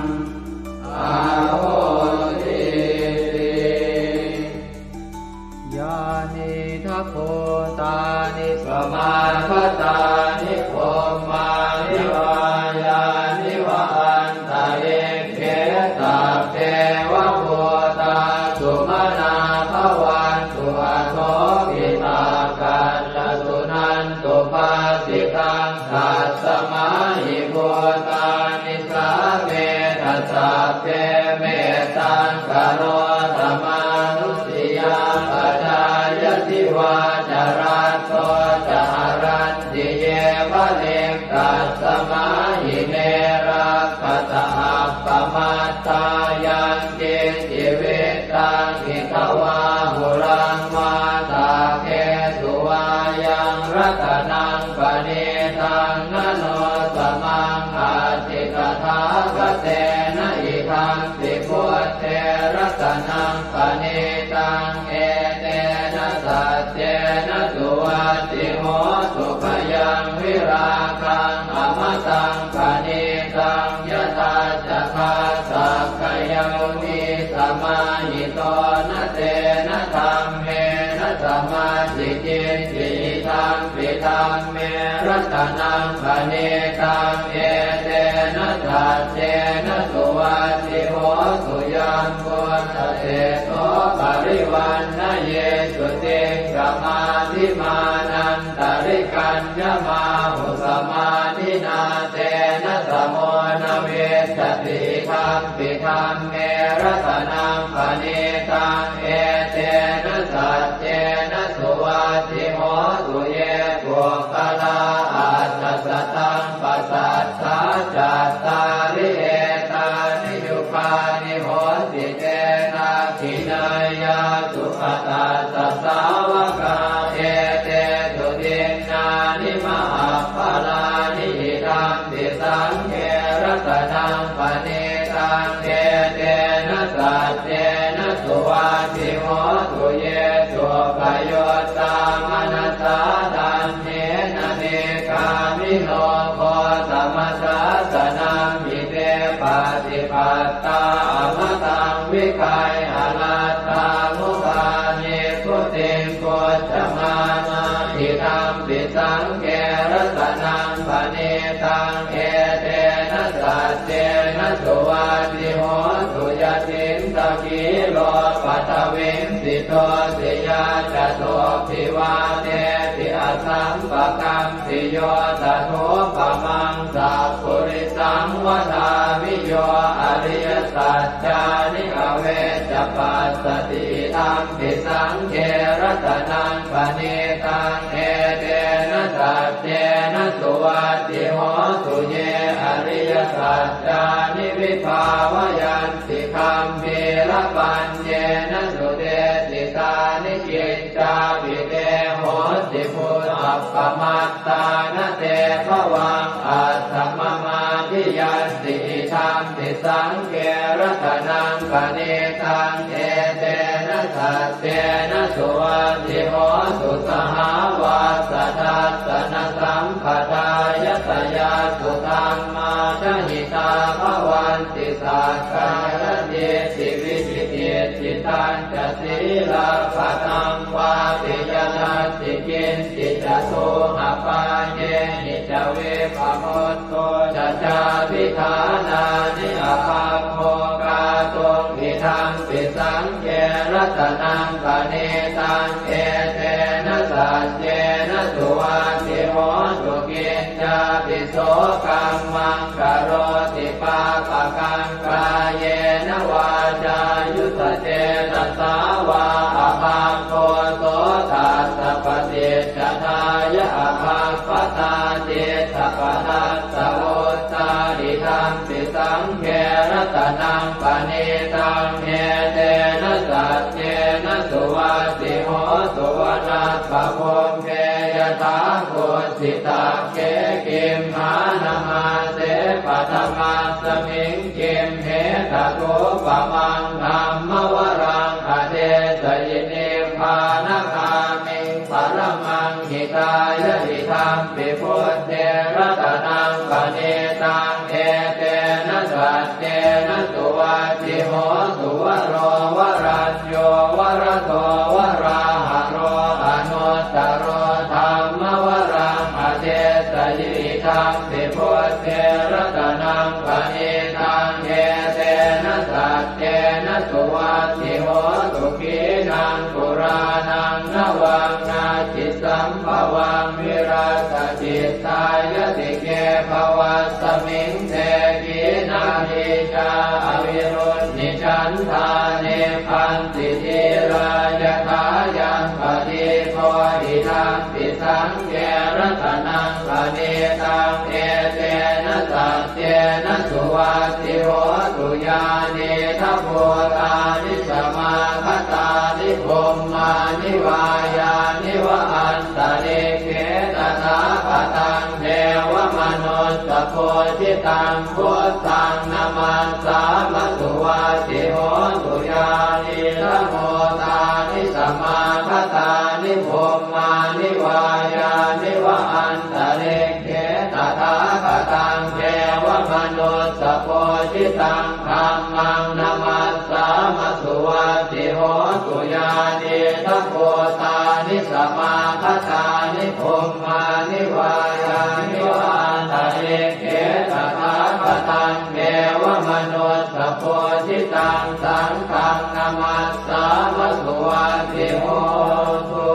ahosīti. Yānīdha bhūtāni samāgatāni bhummāni vā yāni va antalikkhe sabbeva bhūtā sumanā bhavantu athopi sakkacca suṇantu bhāsitaṃ. Tasmā hi bhūtā nisāmetha sabbe mettaṃ karotha mānusiyā pajāya divā ca ratto ca haranti ye baliṃ. Tasmā hi ne rakkhatha appamattā yaṅkiñci vittaṃ idha vā hu Taṃ etena saccena suvatthi hotu. Bhayaṃ virāgaṃ amataṃ paṇītaṃ yadajjhagā sakyamunī samāhito, na tena dhammena samatthi kiñci, idampi dhamme ratanaṃ paṇītaṃ, etena saccena suvatthi hotu. Yambuddha seṭṭho parivaṇṇayī suciṃ, samādhimānantarikaññamāhu, samādhinā tena samo na vijjati, idampi dhamme ratanaṃ paṇītaṃ, etena saccena suvatthi hotu. Ye puggalā aṭṭha sataṃ pasaṭṭhā, cattāri etāni yugāni honti, te dakkhiṇeyyā sugatassa sāvakā, etesu dinnāni mahapphalāni, idampi saṅghe ratanaṃ paṇītaṃ, etena saccena suvatthi hotu. Ye suppayuttā manasā daḷhena, nikkāmino gotamasāsanamhi, te pattipattā amataṃ vigayha, laddhā mudhā nibbutiṃ bhuñjamānā, idampi saṅghe ratanaṃ paṇītaṃ, etena saccena suvatthi hotu. Yathīndakhīlo paṭhaviṃ sito, siyā catubbhi vātebhi asampakampiyo, tathūpamaṃ sappurisaṃ vadāmi, yo ariyasaccāni avecca passati, idampi saṅghe ratanaṃ paṇītaṃ, etena saccena suvatthi hotu. Ye ariyasaccāni vibhāvayanti, gambhīrapaññena sudesitāni, kiccāpi te honti bhūtappamattā, na te bhavaṃ aṭṭhamamādiyanti, idampi saṅghe ratanaṃ paṇītaṃ, etena saccena suvatthi hotu. Sahāvassa dassanasampadāya, tayassu dhammā jahitā bhavanti, sakkāyadiṭṭhi vicikicchitañca, sīlabbataṃ vāpi yadatthi kiñci, catūhapāyehi ca vippamutto ca, cābhiṭhānāni abhabbo kātuṃ, idampi saṅghe ratanaṃ paṇītaṃ, etena saccena suvatthi hotu. Kiñcāpi so kammaṃ karoti pāpakaṃ, kāyena vācāyuda cetasā vā, abhabbo so tassa paṭicchadāya, abhabbatā cittapatassa vuttā, idampi saṅghe ratanaṃ paṇītaṃ, etena saccena suvatthi hotu. Vanappagumbe yathā kukkhittagge, gimhānamāse paṭhamasmiṃ gimhe, tathūpamaṃ dhammavaraṃ adesayi, nibbānagāmiṃ paramaṃ hitāya, idampi buddhe ratanaṃ paṇītaṃ, etena saccena suvatthi hotu. Varo varañño varado varāharo, anuttaro dhammavaraṃ adesayi, idampi buddhe ratanaṃ paṇītaṃ, etena saccena suvatthi hotu. Khīṇaṃ purāṇaṃ navaṃ natthi sambhavaṃ, virattacittāyatike bhavasmiṃ, te khīṇabījā avirūḷhichandā, nibbanti dhīrā yathāyampadīpo, idampi saṅghe ratanaṃ paṇītaṃ, etena saccena suvatthi hotu. Yānīdha bhūtāni samāgatāni, bhummāni vā yāni va antalikkhe, tathāgataṃ devamanussapūjitaṃ, buddhaṃ namassāma suvatthi hotu. Yānīdha mū bhummāni vā yāni va antalikkhe, tathāgataṃ devamanussapūjitaṃ, dhammaṃ namassāma suvatthi hotu. Yānīdha bhūtāni samāgatāni, bhummāni vā yāni va antalikkhe, tathāgataṃ devamanussapūjitaṃ, saṅghaṃ namassāma suvatthi hotu.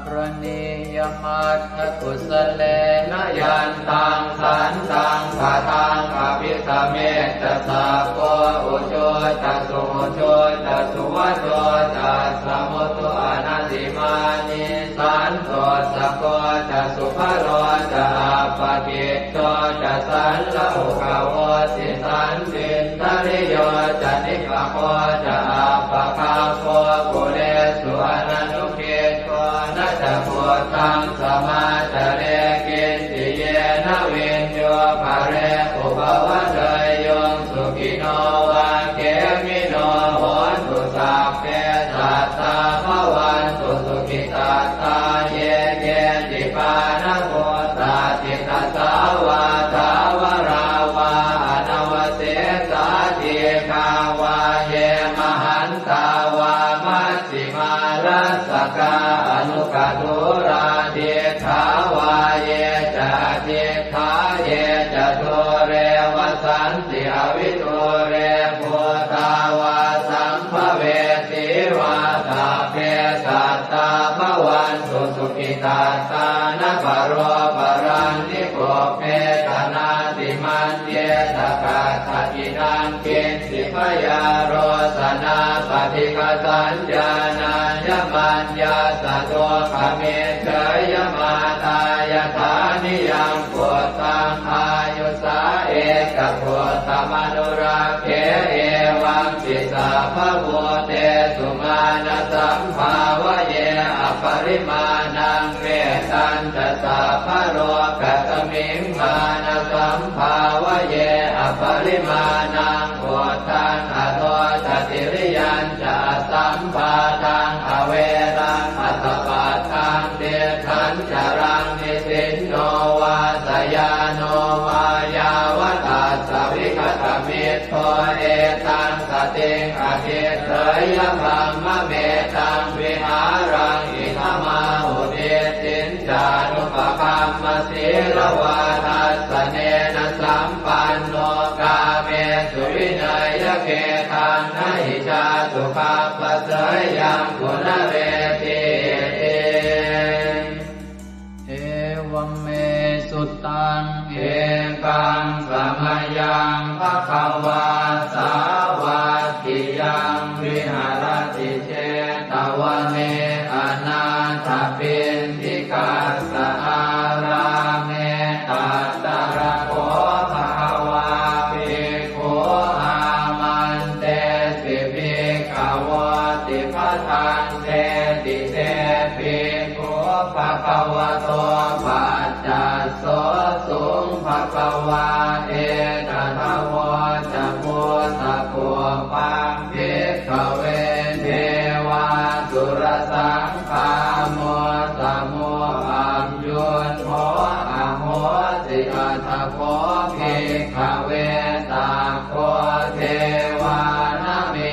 Karaṇīyamatthakusalena, yantaṃ santaṃ padaṃ abhisamecca, sakko ujū ca suhujū ca, suvaco cassa mudu anatimānī, santussako ca subharo ca, appakicco ca sallahukavutti, santindriyo ca nipako ca, appagabbho kulesu ananugiddho. Na ca khuddaṃ samācare kiñci, yena viññū pare upavadeyyuṃ, sukhino vā khemino hontu, sabbe sattā bhavantu sukhitattā. Ye keci pāṇabhūtatthi, tasā vā thāvarā vā anavasesā, dīghā vā ye mahantā vā, majjhimā rassakā aṇukathūlā, diṭṭhā vā ye ca adiṭṭhā, ye ca dūre vasanti avidūre, bhūtā vā sambhavesī vā, sabbe sattā bhavantu sukhitattā. Na paro paraṃ nikubbetha, nātimaññetha katthaci naṃ kiñ ci, byārosanā paṭighasaññā, nāññamaññassa dukkhamiccheyya. Mātā yathā niyaṃ puttaṃ, āyusā ekaputtamanurakkhe, evampi sabbabhūtesu, mānasambhāvaye aparimāṇaṃ. Mettañca sabbalokasmiṃ, mānasambhāvaye aparimāṇaṃ, uddhaṃ adho ca tiriyañca, asambādhaṃ averaṃ asapattaṃ. Tiṭṭhañcaraṃ nisinno vā, sayāno vā yāvatassa vigatamiddho, etaṃ satiṃ adhiṭṭheyya, brahmametaṃ vihāraṃ idhamāhu. Diṭṭhiñcānupagamma sīlavā, dassanena sampanno, kāmesu vineyya gedhaṃ, na hi jātu gabbhaseyyaṃ punaretīti. Evaṃ me sutaṃ. Ekaṃ samayaṃ bhagavā sāvatthiyaṃ viharati jetavane anāthapiṇḍikassa ārāme. Tatra kho bhagavā bhikkhū āmantesi bhikkhavoti. Bhadanteti te bhikkhū bhagavato paccassosuṃ. Bhagavā etadavoca. Buddhapubbaṃ bhikkhave devāsurasaṅgāmo samuddaṃ yuddho ahosi. Atha kho bhikkhave sakko devānamindo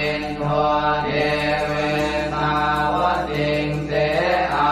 devetāvatiṃse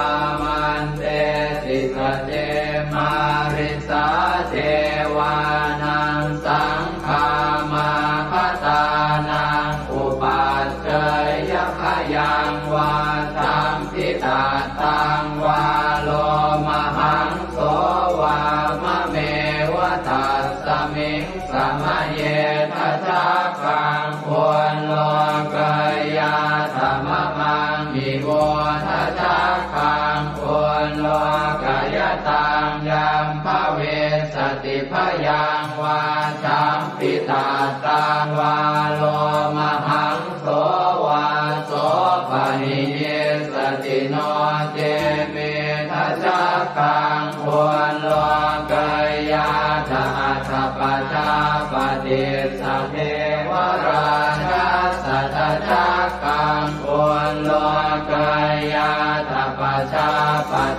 āmantesi sace. Mārisā devānaṃ saṅgāmā bhaddānaṃ upajjheyya bhayaṃ vā samphitattaṃ vā lomahaṃso vā mameva tasmiṃ samaye dhajaggaṃ ullokayātha mamaṃ ivo dhajaggaṃ ullokayataṃ yaṃ bhavissati bhayaṃ vā samphitattaṃ vā lomahaṃso vā so pahiyissati. No ce me dhajaggaṃ ullokayātha atha pajāpatissa devarājassa dhajaggaṃ ullokayātha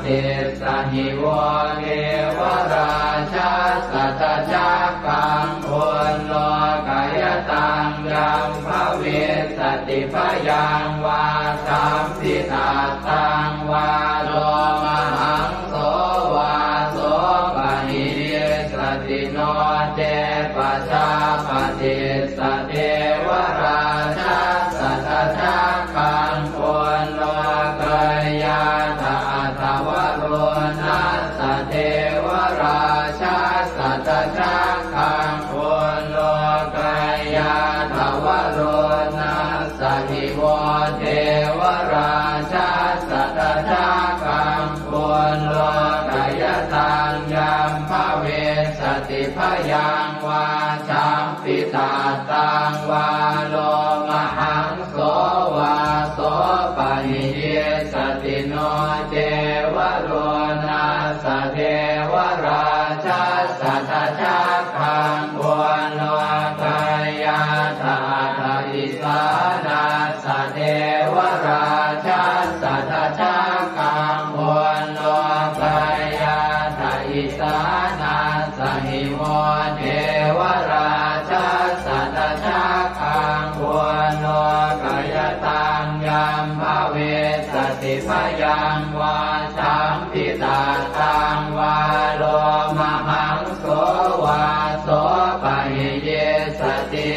Dissahi vo devarājassa dhajaggaṃ ullokayataṃ yaṃ bhavissati bhayaṃ vā champittattaṃ vā lomahaṃso vā so paṇidissati. No ce pajāpatis sa devarājassa dhajaggaṃ ullokayatha atha varuṇassa devarājassa dhajaggaṃ ullokayatha varuṇassahi vo devarājassa dhajaggaṃ ullokayataṃ yaṃ bhavissati bhayaṃ vā champittattaṃ vā lomahaṃso vā so paṇidissati. No ce varuṇassa devarājassa dhajaggaṃ ullokayatha atha isānassa devarājassa dhajaggaṃ ullokayatha isānassahi vo devarājassa dhajaggaṃ ullokayataṃ yaṃ bhavissati bhayaṃ vā champittattaṃ vā lomahaṃso vā so paṇidissati.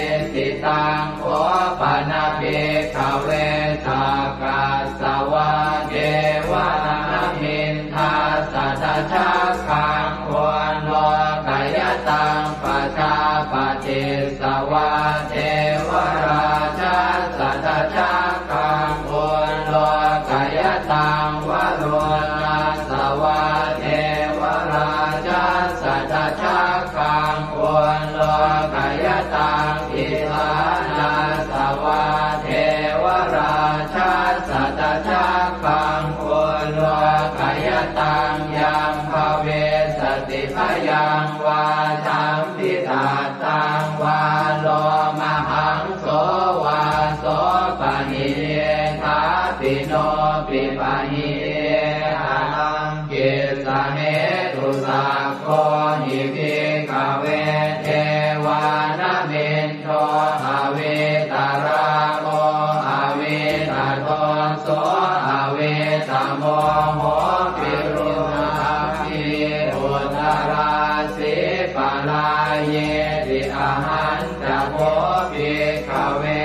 Taṃ kho pana bhikkhave sakkas savā devanāmiṃ dassa dhajaggaṃ ullokayataṃ pajāpatis sa vā devarājassa dhajaggaṃ ullokayataṃ varuṇassa vā devarājassa dhajaggaṃ ullokayataṃ isānassa vā devarājassa dhajaggaṃ ullokayataṃ yaṃ bhavissati bhayaṃ vā champittattaṃ vā lomahaṃso vā so paṇidissati. No pi paṇidhī anaṃ kissa hetu sakko hi bhikkhave devānamindo avītarāgo avītadoso avītamoho virūḷhakī uttarāsī parāyīti. Ahañca kho bhikkhave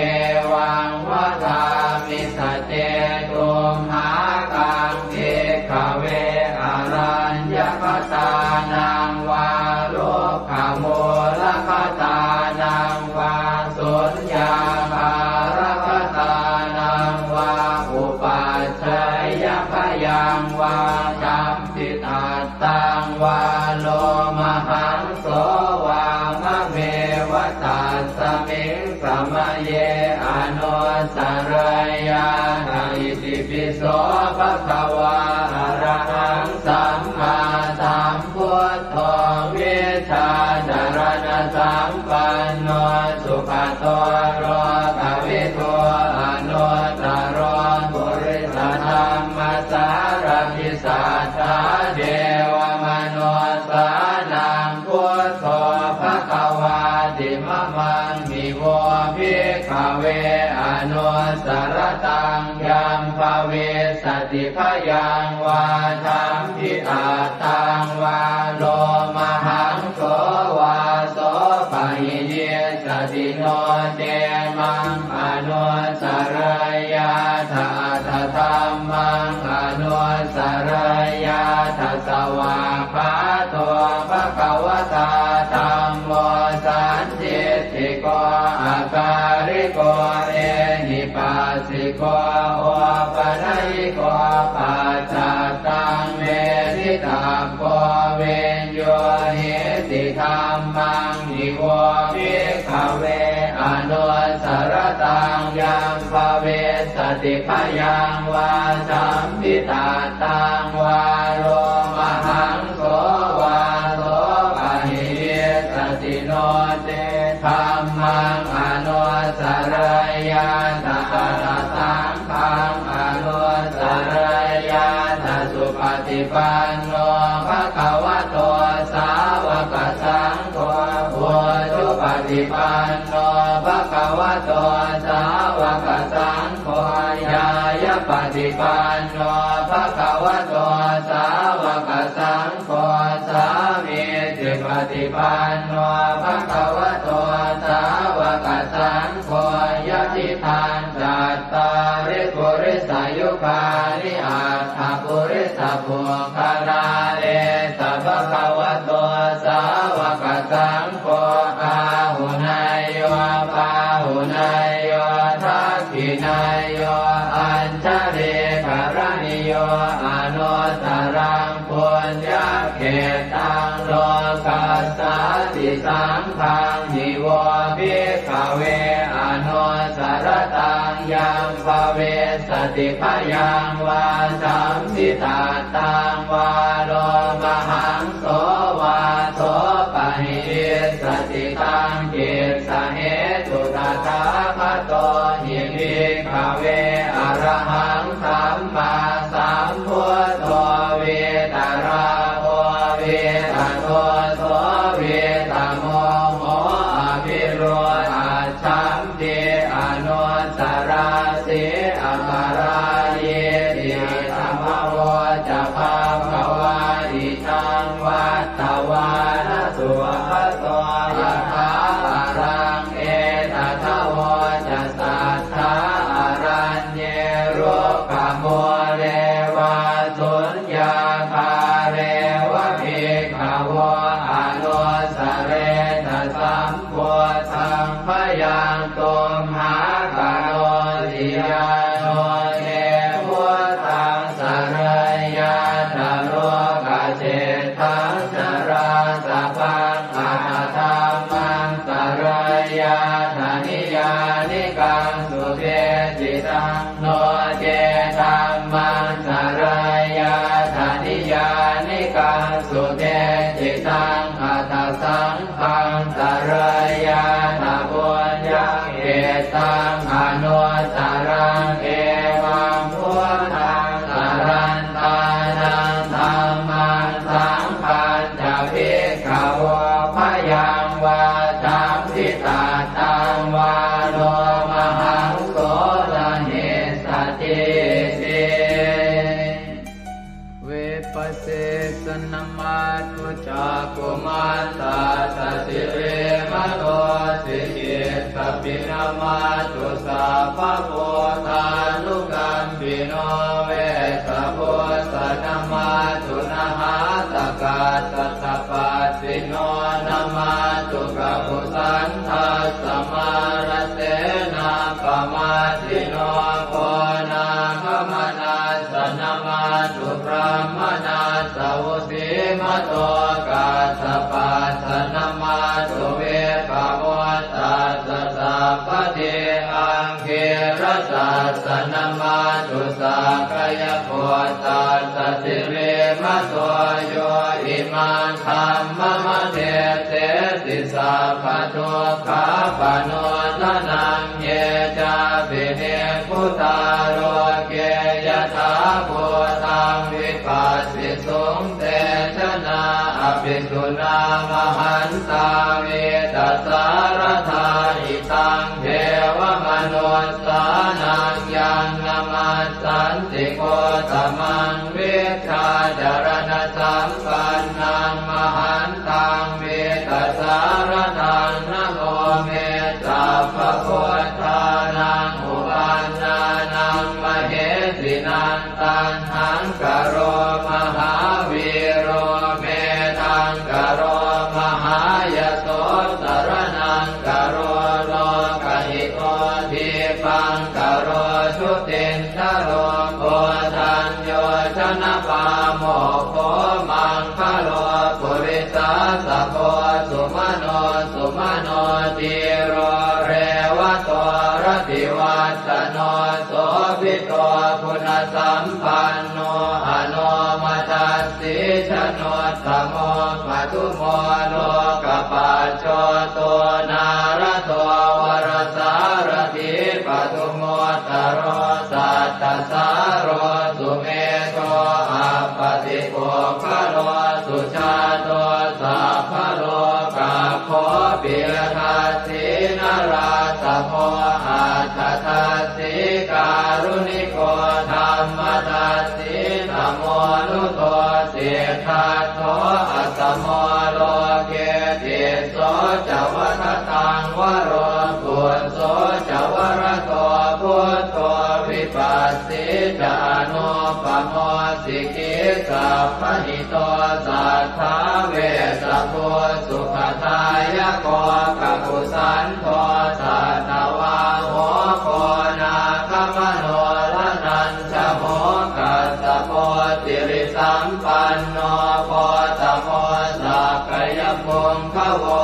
evaṃ vadāmi sacetumhākaṃ bhikkhave araññakatānaṃ vā rukkhamūlakatānaṃ vā suññāgārakatānaṃ vā upajjhāyabhayaṃ vā champittattaṃ vā lomahaṃso vā mameva tasmiṃ samaye anussarayyātha. Itipi so bhagavā arahaṃ sammāsambuddho vijjācaraṇasampanno sugato lokavidū anuttaro purisadammasārathi satthā devamanussānaṃ buddho bhagavāti. Mamaṃ hi vo bhikkhave anussarattaṃ yaṃ bhavissati bhayaṃ vā champittattaṃ vā lomahaṃso vā so paṇidissati. No ce maṃ anussarayyātha atha dhammaṃ anussarayyātha. Svākkhāto bhagavatā dhammo sandiṭṭhiko akāliko ehipassiko opanayiko paccattaṃ veditabbo viññūhīti. Dhammaṃ hi vo bhikkhave anussarattaṃ yaṃ bhavissati bhayaṃ vā champittattaṃ vā lomahaṃso vā so paṇidissati. No ce dhammaṃ anussarayyātha atha saṅghaṃ anussarayyātha supa panno bhagavato sāvakasaṅgho, ñāyapaṭipanno bhagavato sāvakasaṅgho, sāmīcipaṭipanno bhagavato sāvakasaṅgho, yadidaṃ cattāri purisayugāni aṭṭha purisapuggalā, esa bhagavato sāvakasaṅgho, āhuneyyo pāhuneyyo dakkhiṇeyyo añjalikaraṇīyo, anuttaraṃ puññakkhettaṃ lokassāti. Saṅghañhi vo bhikkhave anussaraṃ yaṃ bhavissati bhayaṃ vā sampittaṃ vā lomahaṃso vā sopahicissati, taṃ kissa hetu. Tathāgato hi bhikkhave arahaṃ sammāsambuddho vītarāgo vītadoso vītamoho avirūḷhaccham pi anussarāsi aparājīti. Idamavoca bhagavā. Idaṃ vattavāna sugato yathā araṃ etadavoca: Satthā araññe rukkhamūle vā suññāgāre va bhikkhavo anussaretha sam buddhaṃ bhayaṃ tumhā karoti. Yāno te buddhaṃ saraṇaṃ yātha lokachettaṃ sarāsabhaṃ atha dhammaṃ saraṇaṃ yātha niyyānikaṃ sudesitaṃ, no ce dhammaṃ saraṇaṃ yātha niyyānikaṃ sudesitaṃ, atha saṅ ghaṃ saraṇaṃ yātha puññakkhettaṃ anuttaraṃ. Evaṃ buddhaṃ sarantānaṃ dhammaṃ saṅghañca bhikkhavo bhayaṃ vā sampittaṃ vā lomahaṃso na hessatīti. Vipassissa namatthu cakkhumantassa sirīmato, sikhissa pi namatthu sabbabuddhānukampino, vessabhussa namatthu nhātakassa tapassino, namatthu kakusandhassa mārasenappamaddino, konāgamanassa namatthu brāhmaṇassa vusīmato, kassapassa namatthu vippamuttassa sabbadhi, aṅgīrasassa namatthu sakyaputtassa sirīmato, yo imaṃ dhammamadeccesi sabbadukkhapanūdanaṃ. Ye cāpi nibbutā loke yathābhūtaṃ vipassisuṃ, te janā apisuṇā mahantā vītasāradā. Itaṃ devamanussānaṃ yaṃ namassanti gotamaṃ, vijjācaraṇasampannaṃ mahan taṃ vītasāradaṃ. Namo me sabbabuddhānaṃ uppannānaṃ mahesinaṃ, taṇhaṅkaro mahāvīro medhaṅkaro mahāyaso, saraṇaṅkaro lokahito dīpaṅkaro jutin daro, koṇḍañño janapāmokkho maṅgalo purisāsabho, sumano sumano dhīro revato rativaḍḍhano, sobhito guṇasampanno anomadassī januttamo, padumo lokapajjoto nārado varasārathī, padumu ttaro sattasāro sumedho appaṭipuggalo, sujāto sabbalokaggo piyadassī Vipassī ca anūpamo sikhī sabbahito satthā vessabhū sukhadāyako kakusandho satavaho koṇāgamano ratanañca ho kassapo sirisampanno gotamo sakyapuṅgavo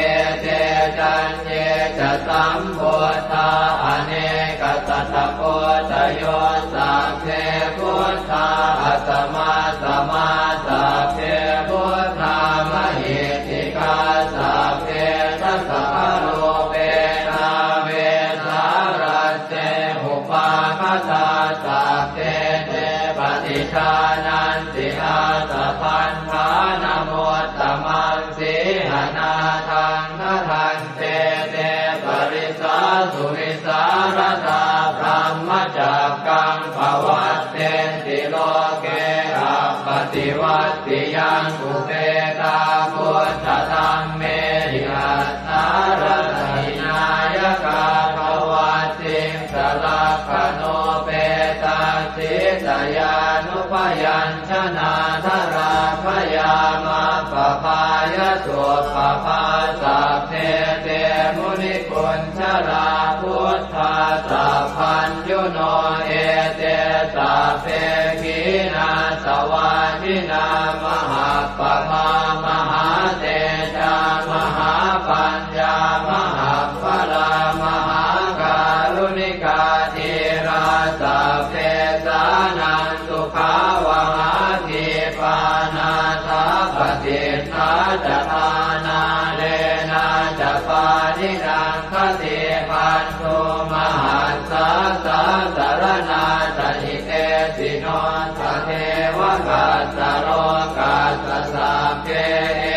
ete cañ ñe ca sambuddhā anekasatakoṭayo sabbe buddhā asamasmā sabbe buddhā mahiddhikā sabbe dasabalūpena vesālā te upāgatā sabbe te paṭijānanti ātappamāṇamuttamaṃ sīhanāthaṃ gaṇhanti te parisā suvisāradā brahmacakkaṃ pavattenti loke appaṭivattiyaṃ upetā buddhadhammehi attaratahināyakā dvattiṃsalakkhaṇūpetā sītyānubyañjanādharā bhayamakkhāpāya supabhā sabbe te muniku jalā buddhā sabbaññuno ete sabbe khīṇāsavā jinā mahappaphā mahātejā mahāpaññā mahabbalā mahākāruṇikā dhīrā sabbesānaṃ sukhāvahā khipānāthā patiṭṭhā ca dhānāḷena ca pāṇinaṃ khatībhantū mahassāsā saraṇā ca hitesino ca devakassa lokassa sabbe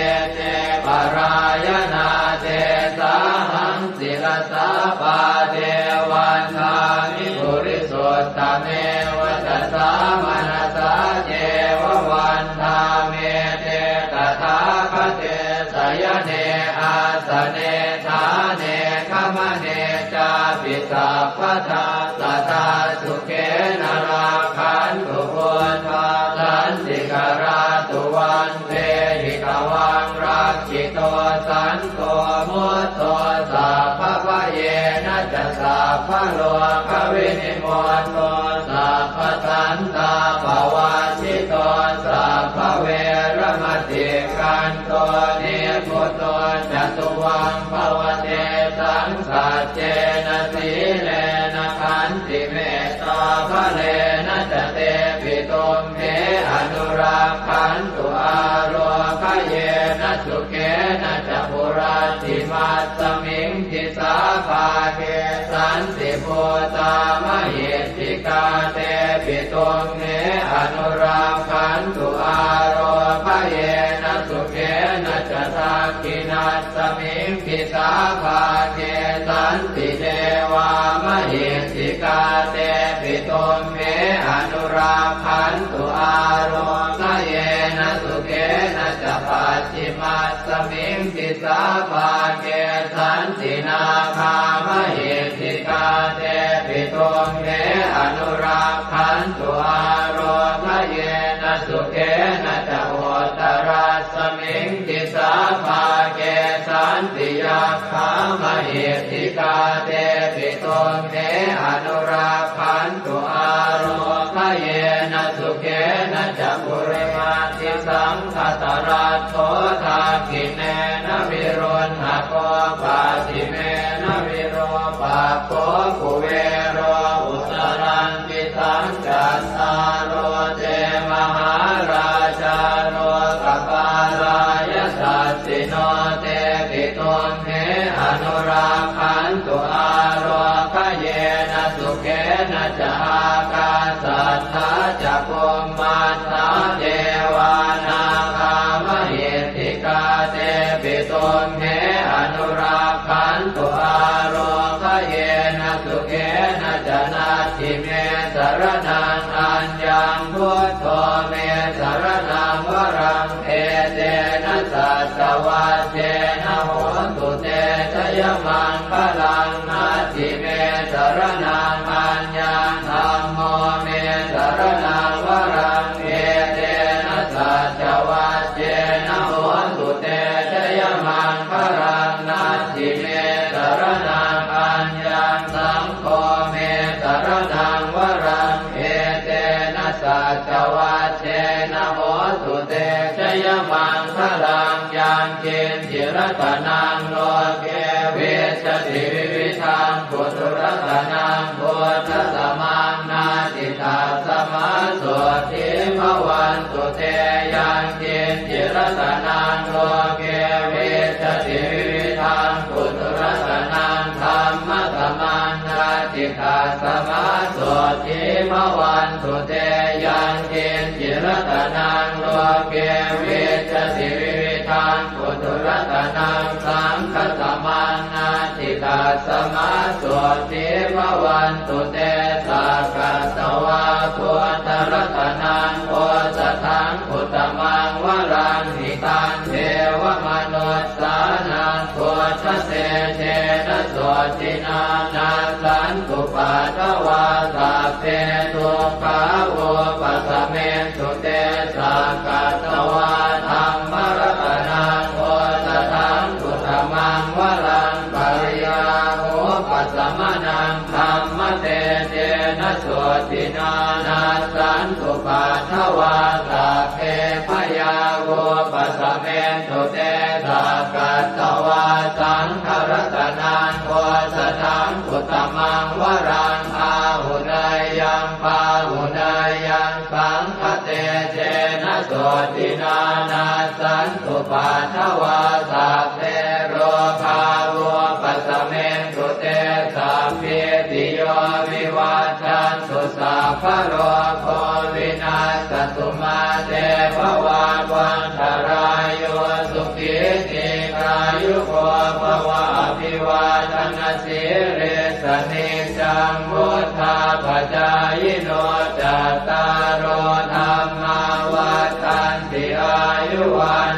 ete parāyanā tesāhaṃ sirasā pāde vandāmi purisuttame vacasā manasā ceva vandāmete tathāgate sayane āsane ṭhāne gamane cāpi sabbadā sadā sukhena rakkhantu buddhā santikarā tuvaṃ dehi tvaṃ rakkhito santo mutto sabbabhayena ca sabbarogavinimutto sabbasantāpavajjito sabbaveramatikkanto nibbuto ca tuvaṃ bhava tesaṃ saccena sīlena khantimettā balena ca tepi tum me anurakkhantu ārogyena sukhena ca puratthimāsmiṃ disā bhāge santi bhūtā mahiddhikā tepi tum me anurakkhantu ārogyena sukhena ca dakkhiṇā smiṃ disā bhāge santi devā mahiddhikā tepi tum me anurakkhantu ārogyena sukhena ca pacchimasmiṃ disā bhāge santi nāgā mahiddhikā tepi tum me anurakkhantu ārogyena sukhena ca uttarā smiṃ disā bhāge santi yakkhā mahiddhikā tepi tum me anurakkhantu ārogyena sukhena ca purimaṃ disaṃ dhataraṭṭho dakkhiṇena viruḷhako pacchimena virūpakkho kuvero uttaraṃ disaṃ cattāro te mahārājā lokapālā yasassino tepi tumhe anurakkhantu ārogyena sukhena ca. Ākāsaṭṭhā ca bhummaṭṭhā devā nāgā mahiddhikā tepi tumhe anurakkhantu ārogyena sukhena ca. Natthi me saraṇaṃ aññaṃ buddho me saraṇaṃ varaṃ etena saccavajjena hotu te jayamaṅgalaṃ. Natthi me saraṇaṃ aññaṃ dham saccavajjena hotu te jayamaṅgalaṃ. Yaṅkiñci ratanaṃ loke vijjati vividhaṃ puthu, ratanaṃ buddhasamaṃ natthi, tasmā sotthī bhavantu te. Yaṅkiñci ratanaṃ loke vijjati vividhaṃ puthu, ratanaṃ dhammasamaṃ natthi, tasmā sotthī bhavantu te. Yaṅkiñci ratanaṃ loke vijjati vividhaṃ puthu, ratanaṃ saṅghasamaṃ natthi, tasmā sotthī bhavantu te. Sakkatvā buddharatanaṃ osathaṃ uttamaṃ varaṃ, hitaṃ devamanussānaṃ buddhatejena sotthinā, nassantupaddavā sabbe dukkhā vūpasamentu te. Sakkatvā dhammaratanaṃ osathaṃ uttamaṃ varaṃ, bhayāvūpasamanaṃ dhammatejena sotthinā, nassantupaddavā sabbe bhayā vūpasamentu te. Sakkatvā saṅgharatanaṃ osathaṃ uttamaṃ varaṃ, āhuneyyaṃ pāhuneyyaṃ saṅghatejena sotthinā, nassantupaddavā sabbe rogā vūpasamentu te. Sabbītiyo vivajjantu, sabbarogo vinassatu, mā te bhavatvantarāyo, sukhī dīghāyuko bhava. Abhivādanasīlissa niccaṃ vuḍḍhāpacāyino, cattāro dhammā vaḍḍhanti, āyu vaṇ